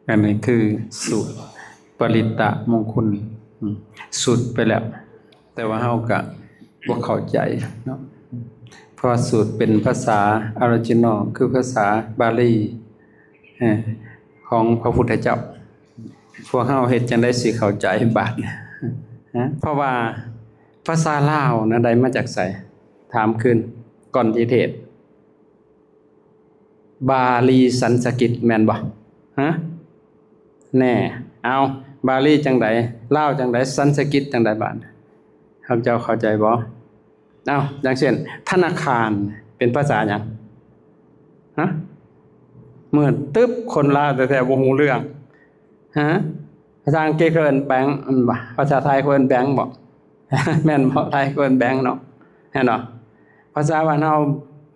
ອັນນີ້ຄືສູດປະລິດຕະມົງຄຸນ ອືມ ສູດໄປແລ້ວ ແຕ່ວ່າເຮົາກະບໍ່ເຂົ້າໃຈເນາະ ເພາະວ່າສູດເປັນພາສາອໍຣິຈິນອລ ຄືພາສາບາລີ ເອີ ຂອງພະພຸດທະເຈົ້າ. ພວກເຮົາເຮັດຈັ່ງໃດຊິເຂົ້າໃຈບາດນີ້ ຮະ? ເພາະວ່າພາສາລາວນະ ໄດ້ມາຈາກໃສ? ຖາມຄືນ ກ່ອນຊິເທດ. ບາລີສັນສະກິດແມ່ນບໍ່? ຮະ? ແນ່ ເອົາ ບາລີຈັ່ງໃດ? ລາວຈັ່ງໃດ? ສັນສະກິດຈັ່ງໃດບາດ? ເຂົາເຈົ້າເຂົ້າໃຈບໍ່? ເອົາ ຢ່າງເຊັ່ນ ທະນາຄານເປັນພາສາຫຍັງ? ຮະ? ມືດຕຶບ ຄົນລາວແທ້ໆບໍ່ຮູ້ເລື່ອງ. ຮະ? ພາສາອັງກິດເຂົາເອີ້ນແບັງ ແມ່ນບໍ່? ພາສາໄທເຂົາເອີ້ນແບັງບໍ່? ແມ່ນບໍ່? ໄທເຂົາເອີ້ນແບັງເນາະ ແມ່ນບໍ່? ພາສາບ້ານເຮົາ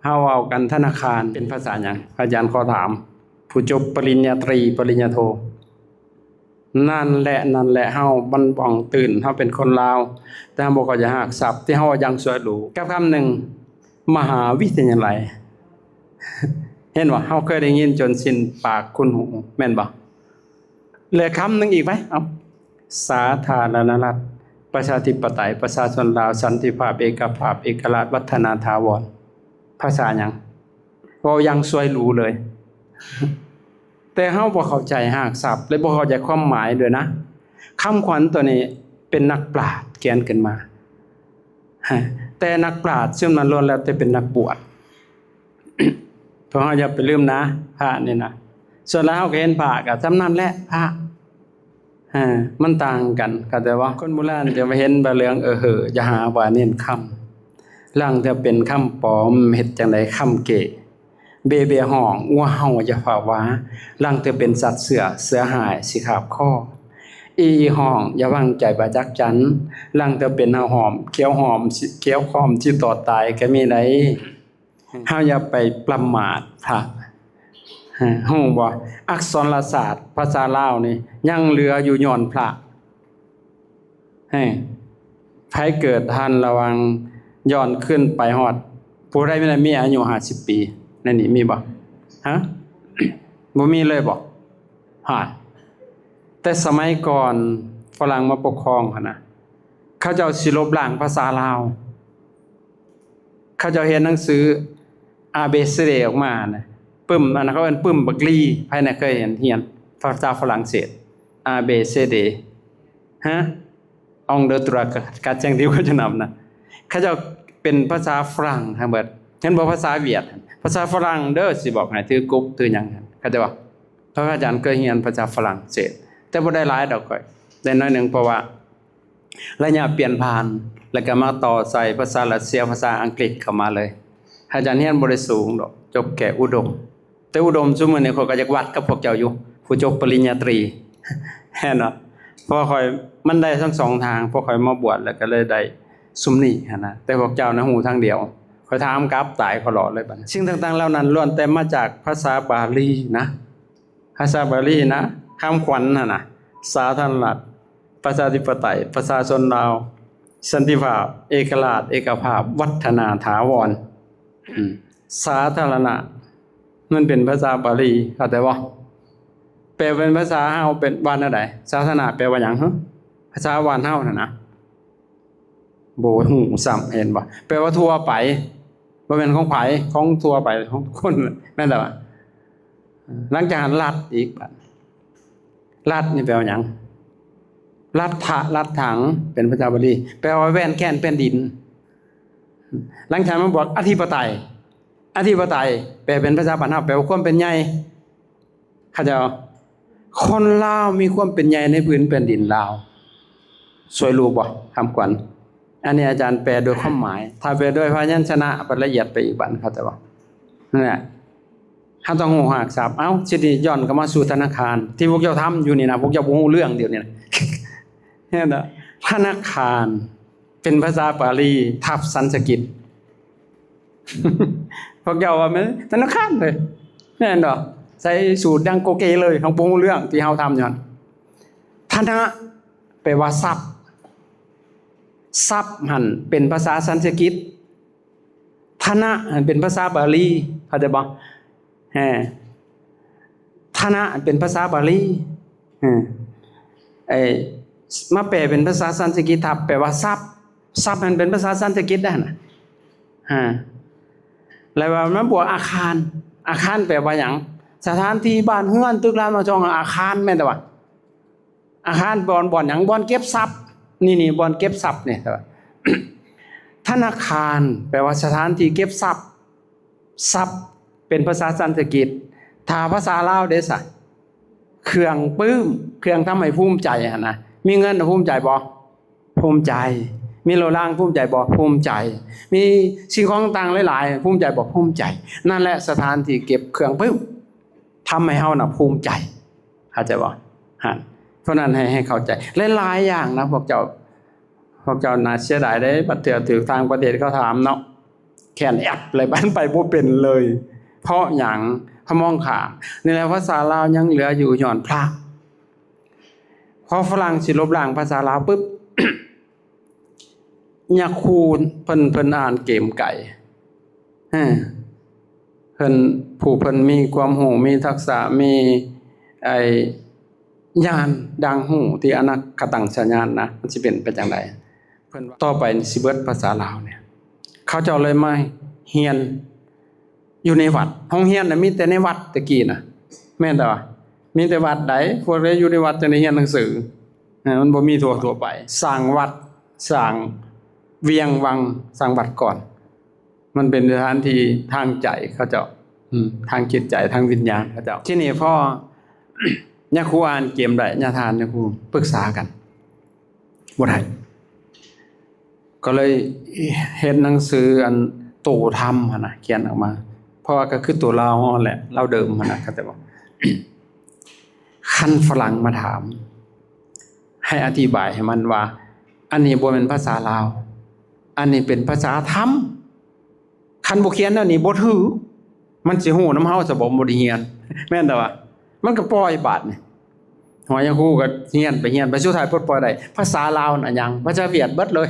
ເຮົາເວົ້າກັນທະນາຄານເປັນພາສາຫຍັງ? ອາຈານຂໍຖາມ ຜູ້ຈົບປະລິນຍາຕີ ປະລິນຍາໂທ. ນັ້ນແຫຼະ ນັ້ນແຫຼະ ເຮົາມັນບ່ອງຕື່ນ ເຮົາເປັນຄົນລາວ ແຕ່ເຮົາບໍ່ເຂົ້າໃຈຮາກສັບ ທີ່ເຮົາວ່າຢ່າງສວຍຫຼູ ກັບຄຳໜຶ່ງ ມະຫາວິທະຍາໄລ ເຫັນບໍ່? ເຮົາເຄີຍໄດ້ຍິນຈົນຊິນປາກຄຸ້ນຫູ ແມ່ນບໍ່? ແລະ ຄຳໜຶ່ງອີກໄປ ເອົາ ສາທາລະນະລັດ ປະຊາທິປະໄຕ ປະຊາຊົນລາວ ສັນຕິພາບ ເອກະພາບ ເອກະລາດ ວັດທະນາຖາວອນ ພາສາຫຍັງ? ເວົ້າຢ່າງສວຍຫຼູເລີຍ ແຕ່ເຮົາບໍ່ເຂົ້າໃຈຮາກສັບ ແລະ ບໍ່ເຂົ້າໃຈຄວາມໝາຍດ້ວຍນະ. ຄຳຂວັນຕົວນີ້ເປັນນັກປາດຂຽນຂຶ້ນມາ ແຕ່ນັກປາດຊຸມນັ້ນລ້ວນແລ້ວແຕ່ເປັນນັກບວດ ພວກເຮົາຢ່າໄປລືມນະ ພະນີ້ນະ ສ່ວນຫຼາຍເຮົາກໍເຫັນພະກໍສ່ຳນັ້ນແຫຼະ ພະ ເອີ ມັນຕ່າງກັນ ເຂົ້າໃຈບໍ່? ຄົນໂບລານຈະມາເຫັນໃບເຫຼືອງເອີເຫີ ຢ່າຫາວ່າເນັ້ນຄຳ ລາງເທື່ອເປັນຄຳປອມ ເຮັດຈັ່ງໃດຄຳເກ ເບເບຮ້ອງ ງົວເຫົ່າຢ່າຟ້າວຫວາ ລາງເທື່ອເປັນສັດເສືອ ເສືອຮ້າຍຊິຄາບຄໍ ອີອີຮ້ອງ ຢ່າວາງໃຈບໍ່ຈັກຈັນ ລາງເທື່ອເປັນເຫົ່າຫອມ ຂຽວຫອມ ຂຽວຄອມຊິຕອດຕາຍກໍມີໄດ໋. ເຮົາຢ່າໄປປະໝາດພະ ຮູ້ບໍ່? ອັກສອນລະສາດພາສາລາວນີ້ຍັງເຫຼືອຢູ່ຍ້ອນພະ ເອີ ໃຜເກີດທັນລະຫວ່າງ ຍ້ອນຄືນໄປຮອດ ຜູ້ໃດມີອາຍຸຫ້າສິບປີ ໃນນີ້ມີບໍ່? ຮະ? ບໍ່ມີເລີຍບໍ່? ຮະ ແຕ່ສະໄໝກ່ອນຝຣັ່ງມາປົກຄອງຫັ້ນນະ ເຂົາເຈົ້າຊິລົບລ້າງພາສາລາວ ເຂົາເຈົ້າເຮັດໜັງສື A B C D ອອກມານະ ປຶ້ມ ອັນນັ້ນເຂົາເອີ້ນປຶ້ມບັກລີ ໃຜນະເຄີຍເຫັນ ຮຽນພາສາຝຣັ່ງເສດ A B C D ຮະ? ອອງເດີຕຣາກາດແຈ້ງທີ່ເຂົາຈະນຳນະ ເຂົາເຈົ້າເປັນພາສາຝຣັ່ງທັງເບິດ ເຫັນບໍ່? ພາສາຫວຽດ ພາສາຝຣັ່ງເດີ ຊິບອກໃຫ້ ຖືກຸບ ຖືຫຍັງ ເຂົາເຈົ້າວ່າ ພະອາຈານເຄີຍຮຽນພາສາຝຣັ່ງເສດ ແຕ່ບໍ່ໄດ້ຫຼາຍດອກ ຂ້ອຍໄດ້ໜ້ອຍໜຶ່ງ ເພາະວ່າ ໄລຍະປ່ຽນຜ່ານ ແລ້ວກໍມາຕໍ່ໃສ່ພາສາຣັດເຊຍ ພາສາອັງກິດເຂົ້າມາເລີຍ ອາຈານຮຽນບໍ່ໄດ້ສູງດອກ ຈົບແຄ່ອຸດົມ ແຕ່ອຸດົມຊຸມື້ນີ້ຂ້ອຍກໍຢາກວັດກັບພວກເຈົ້າຢູ່ ຜູ້ຈົບປະລິນຍາຕີ ແມ່ນບໍ່? ເພາະຂ້ອຍມັນໄດ້ທັງສອງທາງ ເພາະຂ້ອຍມາບວດແລ້ວກໍເລີຍໄດ້ຊຸມນີ້ຫັ້ນນະ ແຕ່ພວກເຈົ້ານະຮູ້ທາງດຽວ ຂ້ອຍຖາມກັບຕາຍຂ້ອຍຫຼອດເລີຍບັດນີ້ ສິ່ງຕ່າງໆເຫຼົ່ານັ້ນລ້ວນແຕ່ມາຈາກພາສາບາລີນະ ພາສາບາລີນະ ຄຳຂວັນຫັ້ນນະ ສາທາລະນະລັດ ປະຊາທິປະໄຕ ປະຊາຊົນລາວ ສັນຕິພາບ ເອກະລາດ ເອກະພາບ ວັດທະນາຖາວອນ ອືມ ສາທາລະນະ ມັນເປັນພາສາບາລີ ເຂົ້າໃຈບໍ່? ແປເປັນພາສາເຮົາເປັນວ່າແນວໃດ? ສາທາລະນະແປວ່າຫຍັງ? ພາສາບ້ານເຮົາຫັ້ນນະ ບໍ່ຮູ້ຊ້ຳ ເຫັນບໍ່? ແປວ່າທົ່ວໄປ ບໍ່ແມ່ນຂອງໃຜ ຂອງທົ່ວໄປ ຂອງທຸກຄົນ ແມ່ນແລ້ວ. ຫຼັງຈາກນັ້ນລັດອີກ ລັດນີ້ແປວ່າຫຍັງ? ລັດຖະ ລັດຖັງ ເປັນພາສາບາລີ ແປວ່າແວ່ນແຄນແຜ່ນດິນ. ຫຼັງຈາກນັ້ນມາບວກອະທິປະໄຕ ອະທິປະໄຕ ແປເປັນພາສາບ້ານເຮົາ ແປວ່າຄວາມເປັນໃຫຍ່. ເຂົາເຈົ້າ ຄົນລາວມີຄວາມເປັນໃຫຍ່ໃນພື້ນແຜ່ນດິນລາວ ຊ່ວຍຮູ້ບໍ່ ຄຳຂວັນ? ອັນນີ້ອາຈານແປໂດຍຄວາມໝາຍ ຖ້າແປໂດຍພະຍັນຊະນະ ມັນລະອຽດໄປອີກບັດ ເຂົ້າໃຈບໍ່? ນັ້ນແຫຼະ ເຮົາຕ້ອງຮູ້ຮາກສັບ. ເອົ້າ ຊິໄດ້ຍ້ອນກັບມາສູ່ທະນາຄານ ທີ່ພວກເຈົ້າທຳຢູ່ນີ້ນະ ພວກເຈົ້າບໍ່ຮູ້ເລື່ອງດຽວນີ້ນະ ເຫັນບໍ່? ທະນາຄານ ເປັນພາສາບາລີທັບສັນສະກິດ ພວກເຈົ້າວ່າແມ່ນທະນາຄານເລີຍ ແມ່ນບໍ່? ໃສ່ສູດດັງໂກເກເລີຍ ເຮົາບໍ່ຮູ້ເລື່ອງທີ່ເຮົາທຳຢູ່ຫັ້ນ. ທະນະ ແປວ່າຊັບ ຊັບຫັ້ນເປັນພາສາສັນສະກິດ ທະນະຫັ້ນເປັນພາສາບາລີ ເຂົ້າໃຈບໍ່? ແຮ ທ ທະນະ ເປັນພາສາບາລີ ເອີ ໄອ້ ມາແປເປັນພາສາສັນສະກິດ ທັບ ແປວ່າຊັບ ຊັບ ນັ້ນເປັນພາສາສັນສະກິດໄດ໋ນະ ອາ ແລ້ວວ່າມາບວກອາຄານ ອາຄານແປວ່າຫຍັງ? ສະຖານທີ່ ບ້ານເຮືອນ ຕຶກລານ ມາຊ່ອງ ອາຄານ ແມ່ນແຕ່ວ່າ ອາຄານບ່ອນ ບ່ອນຫຍັງ? ບ່ອນເກັບຊັບ ນີ້ ນີ້ ບ່ອນເກັບຊັບນີ້ ທະນາຄານ ແປວ່າສະຖານທີ່ເກັບຊັບ ຊັບ ເປັນພາສາສັນສະກິດ. ຖ້າພາສາລາວເດຊະ? ເຄື່ອງປຶ້ມ ເຄື່ອງທຳໃຫ້ພູມໃຈຫັ້ນນະ. ມີເງິນນະພູມໃຈບໍ່? ພູມໃຈ. ມີລົດລາງພູມໃຈບໍ່? ພູມໃຈ. ມີສິ່ງຂອງຕ່າງໆຫຼາຍໆ ພູມໃຈບໍ່? ພູມໃຈ. ນັ້ນແຫຼະສະຖານທີ່ເກັບເຄື່ອງປຶ້ມ ທຳໃຫ້ເຮົານະພູມໃຈ ເຂົ້າໃຈບໍ່? ຫັ້ນ ເພາະນັ້ນໃຫ້ ໃຫ້ເຂົ້າໃຈຫຼາຍໆຢ່າງນະພວກເຈົ້າ. ພວກເຈົ້າໜ້າເສຍດາຍເດ້ ບາງເທື່ອຖືກຕ່າງປະເທດເຂົາຖາມເນາະ ແຄ້ນແອບເລີຍ ບັດໄປບໍ່ເປັນເລີຍ. ເພາະຫຍັງ? ເຮົາມອງຂ້າມ. ນີ້ແຫຼະ ພາສາລາວຍັງເຫຼືອຢູ່ຍ້ອນພະ. ພໍຝຣັ່ງຊິລົບລ້າງພາສາລາວປຶບ ຍາຄູເພິ່ນ ເພິ່ນອ່ານເກມໄກ ເອີ ເພິ່ນ ຜູ້ເພິ່ນມີຄວາມຮູ້ ມີທັກສະ ມີໄອ້ຍານດາງຮູ້ທີ່ອະນັກຂະຕັງສະຍານນະ ມັນຊິເປັນໄປຈັ່ງໃດ? ເພິ່ນວ່າຕໍ່ໄປນີ້ຊິເບິດພາສາລາວນີ້ ເຂົາເຈົ້າເລີຍມາຮຽນ ຢູ່ໃນວັດ. ໂຮງຮຽນນະມີແຕ່ໃນວັດແຕ່ກີ້ນະ ແມ່ນແຕ່ວ່າ ມີແຕ່ວັດໃດ ພວກໃດຢູ່ໃນວັດຈັ່ງໄດ້ຮຽນໜັງສື? ເອີ ມັນບໍ່ມີທົ່ວ ທົ່ວໄປ. ສ້າງວັດ ສ້າງວຽງວັງ ສ້າງວັດກ່ອນ. ມັນເປັນສະຖານທີ່ທາງໃຈເຂົາເຈົ້າ ອືມ ທາງຈິດໃຈ ທາງວິນຍານເຂົາເຈົ້າ. ທີນີ້ພໍຍາຄູອ່ານເກມໄດ້ ຍາທ່ານ ຍາຄູປຶກສາກັນ ບໍ່ໄດ້ ກໍເລີຍເຮັດໜັງສືອັນໂຕທຳຫັ້ນນະ ຂຽນອອກມາ ເພາະວ່າກໍຄືໂຕລາວເຮົາຫັ້ນແຫຼະ ລາວເດີມຫັ້ນນະ ເຂົາເຈົ້າວ່າ ຄັນຝຣັ່ງມາຖາມ ໃຫ້ອະທິບາຍໃຫ້ມັນວ່າ ອັນນີ້ບໍ່ແມ່ນພາສາລາວ ອັນນີ້ເປັນພາສາທຳ. ຄັນບໍ່ຂຽນແນວນີ້ບໍ່ຖືກ ມັນຊິຮູ້ນຳເຮົາຊະບໍ່ ບໍ່ໄດ້ຮຽນ ແມ່ນແຕ່ວ່າ ມັນກໍປ່ອຍບາດນີ້. ຫົວຍາຄູກໍຮຽນໄປຮຽນໄປ ສຸດທ້າຍປົດປ່ອຍໄດ້ ພາສາລາວນະຍັງ ພາສາຫວຽດເບິດເລີຍ.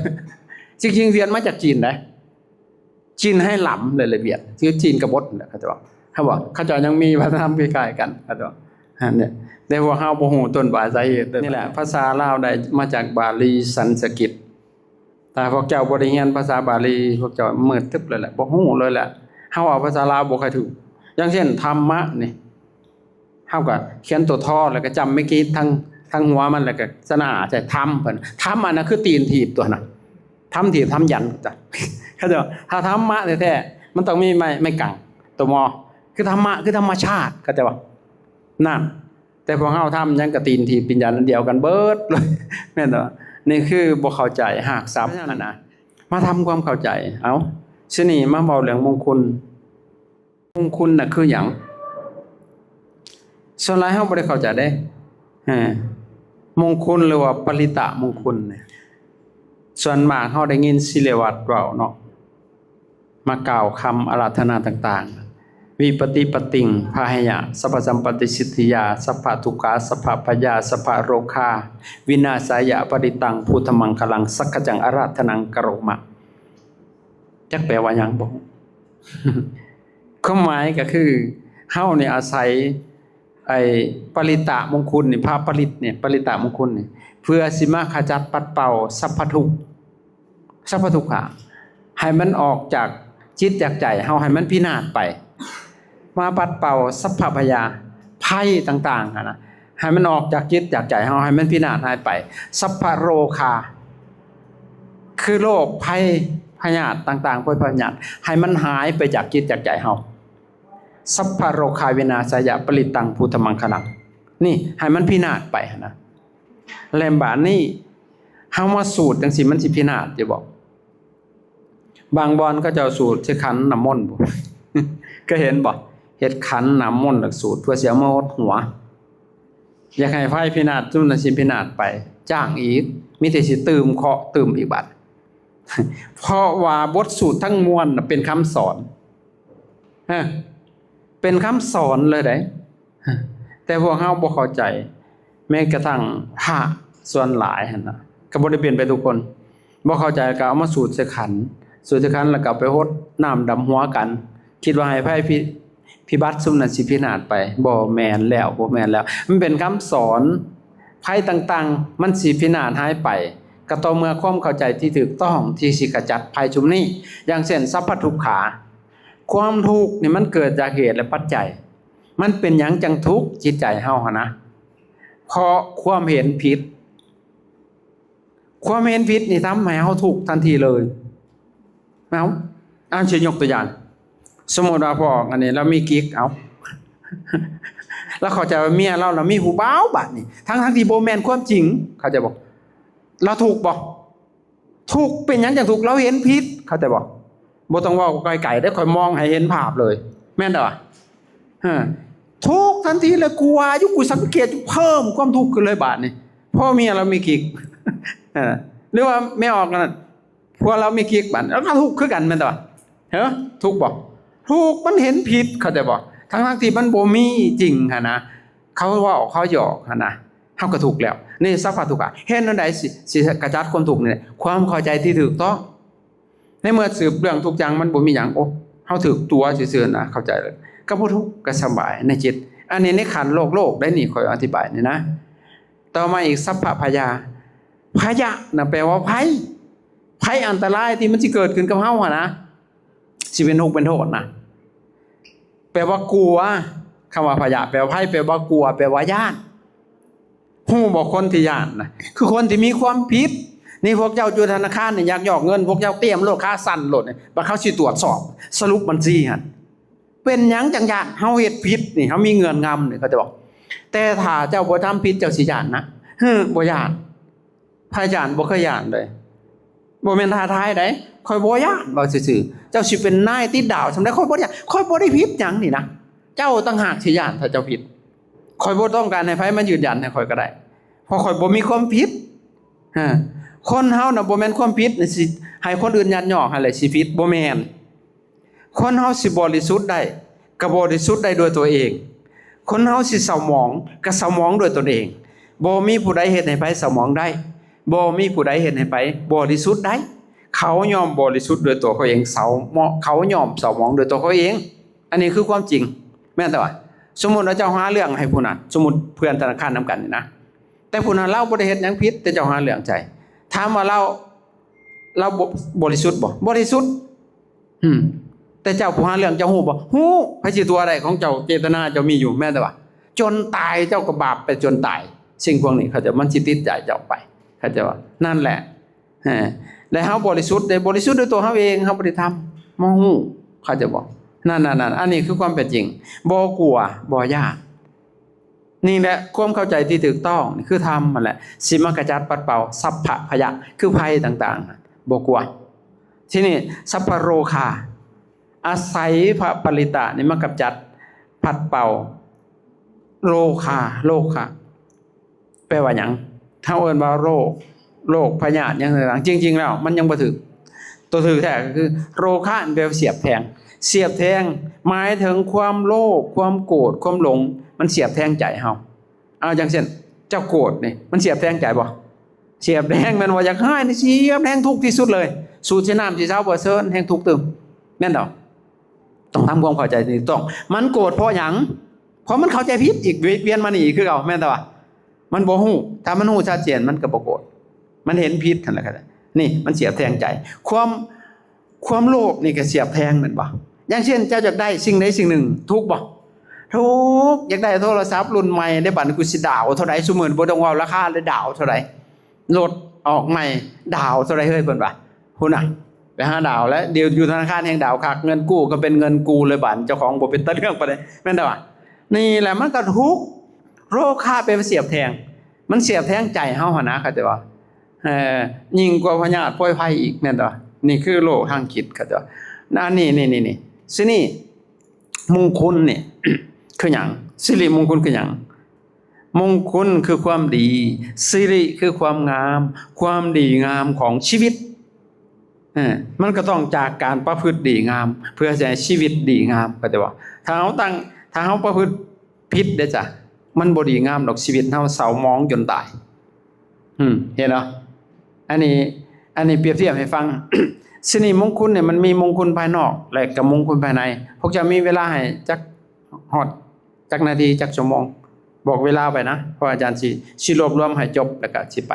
ຈິງໆຫວຽດມາຈາກຈີນໃດ໋ ຈີນໃຫ້ຫຼຳເລີຍ ແລະຫວຽດ ຄືຈີນກະບົດແຫຼະ ເຂົາເຈົ້າວ່າ ເຂົາບອກ ເຂົາເຈົ້າຍັງມີວັດທະນະທຳຄ້າຍໆກັນ ເຂົາເຈົ້າວ່າ ອັນນີ້ ແຕ່ພວກເຮົາບໍ່ຮູ້ຕົ້ນປາຍສາເຫດ. ນີ້ແຫຼະ ພາສາລາວໄດ້ມາຈາກບາລີສັນສະກິດ. ຖ້າພວກເຈົ້າບໍ່ໄດ້ຮຽນພາສາບາລີ ພວກເຈົ້າມືດຕຶບເລີຍແຫຼະ ບໍ່ຮູ້ເລີຍແຫຼະ. ເຮົາເວົ້າພາສາລາວບໍ່ຄ່ອຍຖືກ. ຢ່າງເຊັ່ນ ທຳມະນີ້ ເຮົາກໍຂຽນຕົວ ທ ແລ້ວກໍຈ້ຳໄມ້ກີດທາງ ທາງຫົວມັນ ແລ້ວກໍສະໜາໃສ່ທຳ ເພິ່ນ ທຳ ອັນນັ້ນຄືຕີນຖີບຕົວນະ ທຳຖີບ ທຳຢັນ ເຂົາເຈົ້າ ຖ້າທຳມະແທ້ໆ ມັນຕ້ອງມີໄມ້ ໄມ້ກັງ ຕົວມໍ ຄືທຳມະ ຄືທຳມະຊາດ ເຂົາເຈົ້າວ່າ ນັ້ນ. ແຕ່ພວກເຮົາທຳຫຍັງກະຕີນຖີບຕີນຢັນອັນດຽວກັນເບິດເລີຍ ແມ່ນບໍ່? ນີ້ຄືບໍ່ເຂົ້າໃຈຮາກສັບຫັ້ນນະ. ມາທຳຄວາມເຂົ້າໃຈ. ເອົ້າ ຊະນີ້ມາເວົ້າເລື່ອງມົງຄຸນ. ມົງຄຸນນະຄືຫຍັງ? ສ່ວນຫຼາຍເຮົາບໍ່ໄດ້ເຂົ້າໃຈເດ້. ເອີ ມົງຄຸນ ຫຼືວ່າປະລິຕະມົງຄຸນນີ້ ສ່ວນມາກເຮົາໄດ້ຍິນສິລະວັດເວົ້າເນາະ. ມາກ່າວຄຳອາລາທະນາຕ່າງໆ ວິປະຕິປະຕິງ ພາຫະຍະ ສັບພະສຳປະຕິສິດທິຍາ ສັບພະທຸກຂາ ສັບພະພະຍາ ສັບພະໂຣຄາ ວິນາສາຍະ ປະລິດຕັງ ພຸດທະມັງຄະລັງ ສັກຂະຈັງ ອາຣາທະນັງ ກະໂຣມະ. ຈັກແປວ່າຫຍັງບໍ່? ຄວາມໝາຍກໍຄື ເຮົານີ້ອາໄສ ໄອ້ປະລິຕະມົງຄຸນນີ້ ພະປະລິດນີ້ ປະລິຕະມົງຄຸນນີ້ ເພື່ອຊິມາຂະຈັດປັດເປົ່າສັບພະທຸກ ສັບພະທຸກຂະ ໃຫ້ມັນອອກຈາກຈິດຈາກໃຈເຮົາ ໃຫ້ມັນພິນາດໄປ ມາປັດເປົ່າສັບພະພະຍາ ໄພຕ່າງໆຫັ້ນນະ ໃຫ້ມັນອອກຈາກຈິດຈາກໃຈເຮົາ ໃຫ້ມັນພິນາດຫາຍໄປ ສັບພະໂຣຄາ ຄືໂລກໄພພະຍາດຕ່າງໆ ໂພຍພະຍາດ ໃຫ້ມັນຫາຍໄປຈາກຈິດຈາກໃຈເຮົາ ສັບພະໂຣຄາວິນາສາຍະ ປະລິດຕັງ ພຸດທະມັງຄະລັງ ນີ້ ໃຫ້ມັນພິນາດໄປຫັ້ນນະ. ແລະບາດນີ້ ເຮົາມາສູດຈັ່ງຊີ້ ມັນຊິພິນາດຢູ່ບໍ່? ບາງບ່ອນເຂົາເຈົ້າສູດໃສ່ຂັນນ້ຳມົນ ເຄີຍເຫັນບໍ່? ເຮັດຂັນນ້ຳມົນແລ້ວສູດ ເພື່ອຊິເອົາມາຫົດຫົວ. ຢາກໃຫ້ໄພພິນາດ ຊຸມນັ້ນຊິພິນາດໄປ ຈ້າງອີກ ມີແຕ່ຊິຕື່ມເຄາະຕື່ມອີກບາດ. ເພາະວ່າບົດສູດທັງມວນນະເປັນຄຳສອນ ຮະ ເປັນຄຳສອນເລີຍໃດ໋ ແຕ່ພວກເຮົາບໍ່ເຂົ້າໃຈ. ແມ້ກະທັ່ງພະສ່ວນຫຼາຍຫັ້ນນະ ກໍບໍ່ໄດ້ເປັນໄປທຸກຄົນ ບໍ່ເຂົ້າໃຈກໍເອົາມາສູດໃສ່ຂັນ ສູດໃສ່ຂັນແລ້ວກໍໄປຫົດນ້ຳດຳຫົວກັນ ຄິດວ່າໃຫ້ໄພພິ ພິບັດຊຸມນັ້ນຊິພິນາດໄປ. ບໍ່ແມ່ນແລ້ວ, ບໍ່ແມ່ນແລ້ວ. ມັນເປັນຄຳສອນ. ໄພຕ່າງໆ ມັນຊິພິນາດຫາຍໄປ ກໍຕໍ່ເມື່ອຄວາມເຂົ້າໃຈທີ່ຖືກຕ້ອງທີ່ຊິຂະຈັດໄພຊຸມນີ້. ຢ່າງເຊັ່ນ ສັບພະທຸກຂາ. ຄວາມທຸກນີ້ມັນເກີດຈາກເຫດ ແລະ ປັດໄຈ. ມັນເປັນຫຍັງຈັ່ງທຸກ? ຈິດໃຈເຮົາຫັ້ນນະ. ເພາະຄວາມເຫັນຜິດ. ຄວາມເຫັນຜິດນີ້ທຳໃຫ້ເຮົາທຸກທັນທີເລີຍ. ເອົາ, ເອົາ, ຊິຍົກຕົວຢ່າງ, ສົມມຸດວ່າພວກອັນນີ້ລາວມີກິກ, ເອົາ, ລາວເຂົ້າໃຈວ່າເມຍລາວນະມີຜູ້ບ່າວບາດນີ້, ທັງໆທີ່ບໍ່ແມ່ນຄວາມຈິງ, ເຂົ້າໃຈບໍ່? ລາວທຸກບໍ່? ທຸກ. ເປັນຫຍັງຈັ່ງທຸກ? ລາວເຫັນຜິດ, ເຂົ້າໃຈບໍ່? ບໍ່ຕ້ອງເວົ້າໄກໆເດ້, ຂ້ອຍມອງໃຫ້ເຫັນພາບເລີຍ, ແມ່ນບໍ່? ເອີ, ທຸກທັນທີເລີຍ. ກູວ່າຢູ່, ກູສັງເກດຢູ່, ເພີ່ມຄວາມທຸກຂຶ້ນເລີຍບາດນີ້. ເພາະເມຍລາວມີກິກ, ເອີ, ຫຼືວ່າແມ່ອອກນັ້ນ, ຜົວລາວມີກິກບາດ, ລາວກໍທຸກຄືກັນ, ແມ່ນບໍ່? ເອີ, ທຸກບໍ່? ທຸກ, ມັນເຫັນຜິດ, ເຂົ້າໃຈບໍ່? ທັງໆທີ່ມັນບໍ່ມີຈິງຫັ້ນນະ, ເຂົາເວົ້າ, ເຂົາຫຍອກຫັ້ນນະ, ເຮົາກໍທຸກແລ້ວ. ນີ້ສັບພະທຸກຂະ. ເຮັດແນວໃດຊິ, ຊິຂະຈັດຄວາມທຸກນີ້? ຄວາມເຂົ້າໃຈທີ່ຖືກຕ້ອງ. ໃນເມື່ອສືບເລື່ອງທຸກຢ່າງມັນບໍ່ມີຫຍັງ, ໂອ້, ເຮົາຖືກຕົວະຊື່ໆນະ, ເຂົ້າໃຈເລີຍ, ກໍບໍ່ທຸກ, ກໍສະບາຍໃນຈິດ. ອັນນີ້ໃນຂັ້ນໂລກໆໄດ໋ນີ້, ຂ້ອຍອະທິບາຍນີ້ນະ. ຕໍ່ມາອີກ, ສັບພະພະຍາ. ພະຍານະແປວ່າໄພ, ໄພອັນຕະລາຍທີ່ມັນຊິເກີດຂຶ້ນກັບເຮົາຫັ້ນນະ, ຊິເປັນທຸກເປັນໂທດນະ. ແປວ່າກົວ. ຄຳວ່າພະຍານແປວ່າໄພ, ແປວ່າກົວ, ແປວ່າຢ້ານ. ຮູ້ບໍ່? ຄົນທີ່ຢ້ານນະ ຄືຄົນທີ່ມີຄວາມຜິດ. ນີ້ພວກເຈົ້າຢູ່ທະນາຄານນີ້ ຢາກຢອກເງິນ, ພວກເຈົ້າຕຽມໂລດ, ຂາສັ້ນໂລດ, ບັດເຂົາຊິຕວດສອບສະຫຼຸບບັນຊີຫັ້ນ. ເປັນຫຍັງຈັ່ງຢ້ານ? ເຮົາເຮັດຜິດນີ້, ເຮົາມີເງື່ອນງຳນີ້, ເຂົາຈະບອກ. ແຕ່ຖ້າເຈົ້າບໍ່ທຳຜິດ, ເຈົ້າຊິຢ້ານນະ? ເຮີ, ບໍ່ຢ້ານ. ພະອາຈານບໍ່ເຄີຍຢ້ານເລີຍ. ບໍ່ແມ່ນທ້າທາຍໃດ, ຂ້ອຍບໍ່ຢ້ານ, ເວົ້າຊື່ໆ. ເຈົ້າຊິເປັນນາຍຕິດດາວສ່ຳໃດ, ຂ້ອຍບໍ່ໄດ້, ຂ້ອຍບໍ່ໄດ້ຜິດຫຍັງນີ້ນະ. ເຈົ້າຕ່າງຫາກຊິຢ້ານຖ້າເຈົ້າຜິດ. ຂ້ອຍບໍ່ຕ້ອງການໃຫ້ໃຜມາຢືນຢັນໃຫ້ຂ້ອຍກໍໄດ້, ເພາະຂ້ອຍບໍ່ມີຄວາມຜິດ. ຮະ, ຄົນເຮົານະ ບໍ່ແມ່ນຄວາມຜິດນີ້ຊິໃຫ້ຄົນອື່ນຍັດຍໍໃຫ້ແຫຼະຊິຜິດ, ບໍ່ແມ່ນ. ຄົນເຮົາຊິບໍລິສຸດໄດ້ ກໍບໍລິສຸດໄດ້ດ້ວຍຕົວເອງ. ຄົນເຮົາຊິເສົ້າໝອງ ກໍເສົ້າໝອງດ້ວຍຕົນເອງ. ບໍ່ມີຜູ້ໃດເຮັດໃຫ້ໃຜເສົ້າໝອງໄດ້, ບໍ່ມີຜູ້ໃດເຮັດໃຫ້ໃຜບໍລິສຸດໄດ້. ເຂົາຍອມບໍລິສຸດດ້ວຍຕົວເຂົາເອງ, ເສົ້າໝອງ, ເຂົາຍອມເສົ້າໝອງດ້ວຍຕົວເຂົາເອງ. ອັນນີ້ຄືຄວາມຈິງ, ແມ່ນແຕ່ວ່າ ສົມມຸດວ່າເຈົ້າຫາເລື່ອງໃຫ້ຜູ້ນັ້ນ, ສົມມຸດເພື່ອນທະນາຄານນຳກັນນີ້ນະ, ແຕ່ຜູ້ນັ້ນລາວບໍ່ໄດ້ເຮັດຫຍັງຜິດ, ແຕ່ເຈົ້າຫາເລື່ອງໃສ່. ຖາມວ່າລາວ, ລາວບໍ, ບໍລິສຸດບໍ່? ບໍລິສຸດ. ອືມ, ແຕ່ເຈົ້າຜູ້ຫາເລື່ອງ ເຈົ້າຮູ້ບໍ່? ຮູ້. ໃຜຊິຕົວະໄດ້? ຂອງເຈົ້າເຈດຕະນາເຈົ້າມີຢູ່, ແມ່ນແຕ່ວ່າ ຈົນຕາຍເຈົ້າກໍບາບໄປຈົນຕາຍ. ສິ່ງພວກນີ້ເຂົາຈະ, ມັນຊິຕິດໃຈເຈົ້າໄປ, ເຂົາຈະວ່າ ນັ້ນແຫຼະ. ເອີ, ແລະເຮົາບໍລິສຸດເດ້, ບໍລິສຸດດ້ວຍຕົວເຮົາເອງ, ເຮົາບໍ່ໄດ້ທຳ, ບໍ່ຮູ້, ເຂົາຈະບອກ. ນັ້ນ, ນັ້ນ, ນັ້ນ, ອັນນີ້ຄືຄວາມເປັນຈິງ. ບໍ່ກົວ, ບໍ່ຢ້ານ. ນີ້ແຫຼະຄວາມເຂົ້າໃຈທີ່ຖືກຕ້ອງ, ນີ້ຄືທຳຫັ້ນແຫຼະ ຊິມາຂະຈັດປັດເປົ່າສັບພະພະຍານ ຄືໄພຕ່າງໆ, ບໍ່ກົວ. ທີນີ້ ສັບພະໂຣຄາ, ອາໄສພະປະລິຕະນີ້ມາກຳຈັດ, ປັດເປົ່າໂຣຄາ, ໂຣຄາແປວ່າຫຍັງ? ເຮົາເອີ້ນວ່າໂລກ, ໂລກພະຍາດຫຍັງຕ່າງໆ, ຈິງໆແລ້ວມັນຍັງບໍ່ຖືກ. ຕົວຖືກແທ້ກໍຄືໂຣຄະ ແປວ່າສຽບແທງ. ສຽບແທງໝາຍເຖິງຄວາມໂລບ, ຄວາມໂກດ, ຄວາມຫຼົງ, ມັນສຽບແທງໃຈເຮົາ. ເອົາ ຢ່າງເຊັ່ນ ເຈົ້າໂກດນີ້ ມັນສຽບແທງໃຈບໍ່? ສຽບແທງ ແມ່ນບໍ່? ຢາກຮ້າຍນີ້ ສຽບແທງ ທຸກທີ່ສຸດເລີຍ. ສູດໃສ່ນ້ຳຊິເຊົາບໍ່ເຊີນ ແຮງທຸກຕື່ມ, ແມ່ນດອກ. ຕ້ອງທຳຄວາມເຂົ້າໃຈທີ່ຖືກຕ້ອງ. ມັນໂກດເພາະຫຍັງ? ເພາະມັນເຂົ້າໃຈຜິດອີກ, ວຽນມານີ້ອີກຄືເກົ່າ, ແມ່ນແຕ່ວ່າ ມັນບໍ່ຮູ້. ຖ້າມັນຮູ້ຊັດເຈນ ມັນກໍບໍ່ໂກດ, ມັນເຫັນຜິດຫັ້ນແຫຼະ. ນີ້ມັນສຽບແທງໃຈ. ຄວາມ, ຄວາມໂລບນີ້ກໍສຽບແທງແມ່ນບໍ່? ຢ່າງເຊັ່ນ ເຈົ້າຢາກໄດ້ສິ່ງໃດສິ່ງໜຶ່ງ, ທຸກບໍ່? ທຸກ. ຢາກໄດ້ໂທລະສັບລຸ້ນໃໝ່ເດ້, ບັດນີ້ກູຊິດາວເທົ່າໃດ? ຊຸມື້ບໍ່ຕ້ອງເວົ້າລາຄາເລີຍ, ດາວເທົ່າໃດ? ລົດອອກໃໝ່ ດາວເທົ່າໃດເຮີ້ຍ ເພິ່ນວ່າ. ພຸ້ນນະ ໄປຫາດາວແລ້ວ, ດຽວຢູ່ທະນາຄານແຮ່ງດາວຄັກ, ເງິນກູ້ກໍເປັນເງິນກູ້ເລີຍ, ບາດເຈົ້າຂອງບໍ່ເປັນຕາເລື່ອງປານໃດ, ແມ່ນແຕ່ວ່າ. ນີ້ແຫຼະ ມັນກໍທຸກ. ໂຣຄະແປວ່າສຽບແທງ, ມັນສຽບແທງໃຈເຮົາຫັ້ນນະ, ເຂົ້າໃຈບໍ່? ເອີ, ຍິ່ງກວ່າພະຍາດປ່ອຍໄພອີກ, ແມ່ນແຕ່ວ່າ. ນີ້ຄືໂລກທາງຈິດ, ເຂົ້າໃຈບໍ່? ອັນນີ້, ນີ້, ນີ້, ນີ້. ຊິນີ້ ມຸງຄຸນນີ້ ຄືຫຍັງ? ສິລິມຸງຄຸນຄືຫຍັງ? ມຸງຄຸນຄືຄວາມດີ, ສິລິຄືຄວາມງາມ, ຄວາມດີງາມຂອງຊີວິດ. ເອີ, ມັນກໍຕ້ອງຈາກການປະພຶດດີງາມ ເພື່ອຈະໃຫ້ຊີວິດດີງາມ, ເຂົ້າໃຈບໍ່? ຖ້າເຮົາຕັ້ງ, ຖ້າເຮົາປະພຶດຜິດເດ້ຈະ, ມັນບໍ່ດີງາມດອກ, ຊີວິດເຮົາເສົ້າໝອງຈົນຕາຍ. ອືມ, ເຫັນບໍ່? ອັນນີ້, ອັນນີ້ປຽບທຽບໃຫ້ຟັງ. ສິລິມຸງຄຸນນີ້ ມັນມີມຸງຄຸນພາຍນອກ ແລະ ກໍມຸງຄຸນພາຍໃນ. ພວກເຈົ້າມີເວລາໃຫ້ຈັກ ຮອດຈັກນາທີ ຈັກຊົ່ວໂມງ ບອກເວລາໄປນະ ເພາະອາຈານຊິ ຊິລວບລວມໃຫ້ຈົບ ແລ້ວກະຊິໄປ.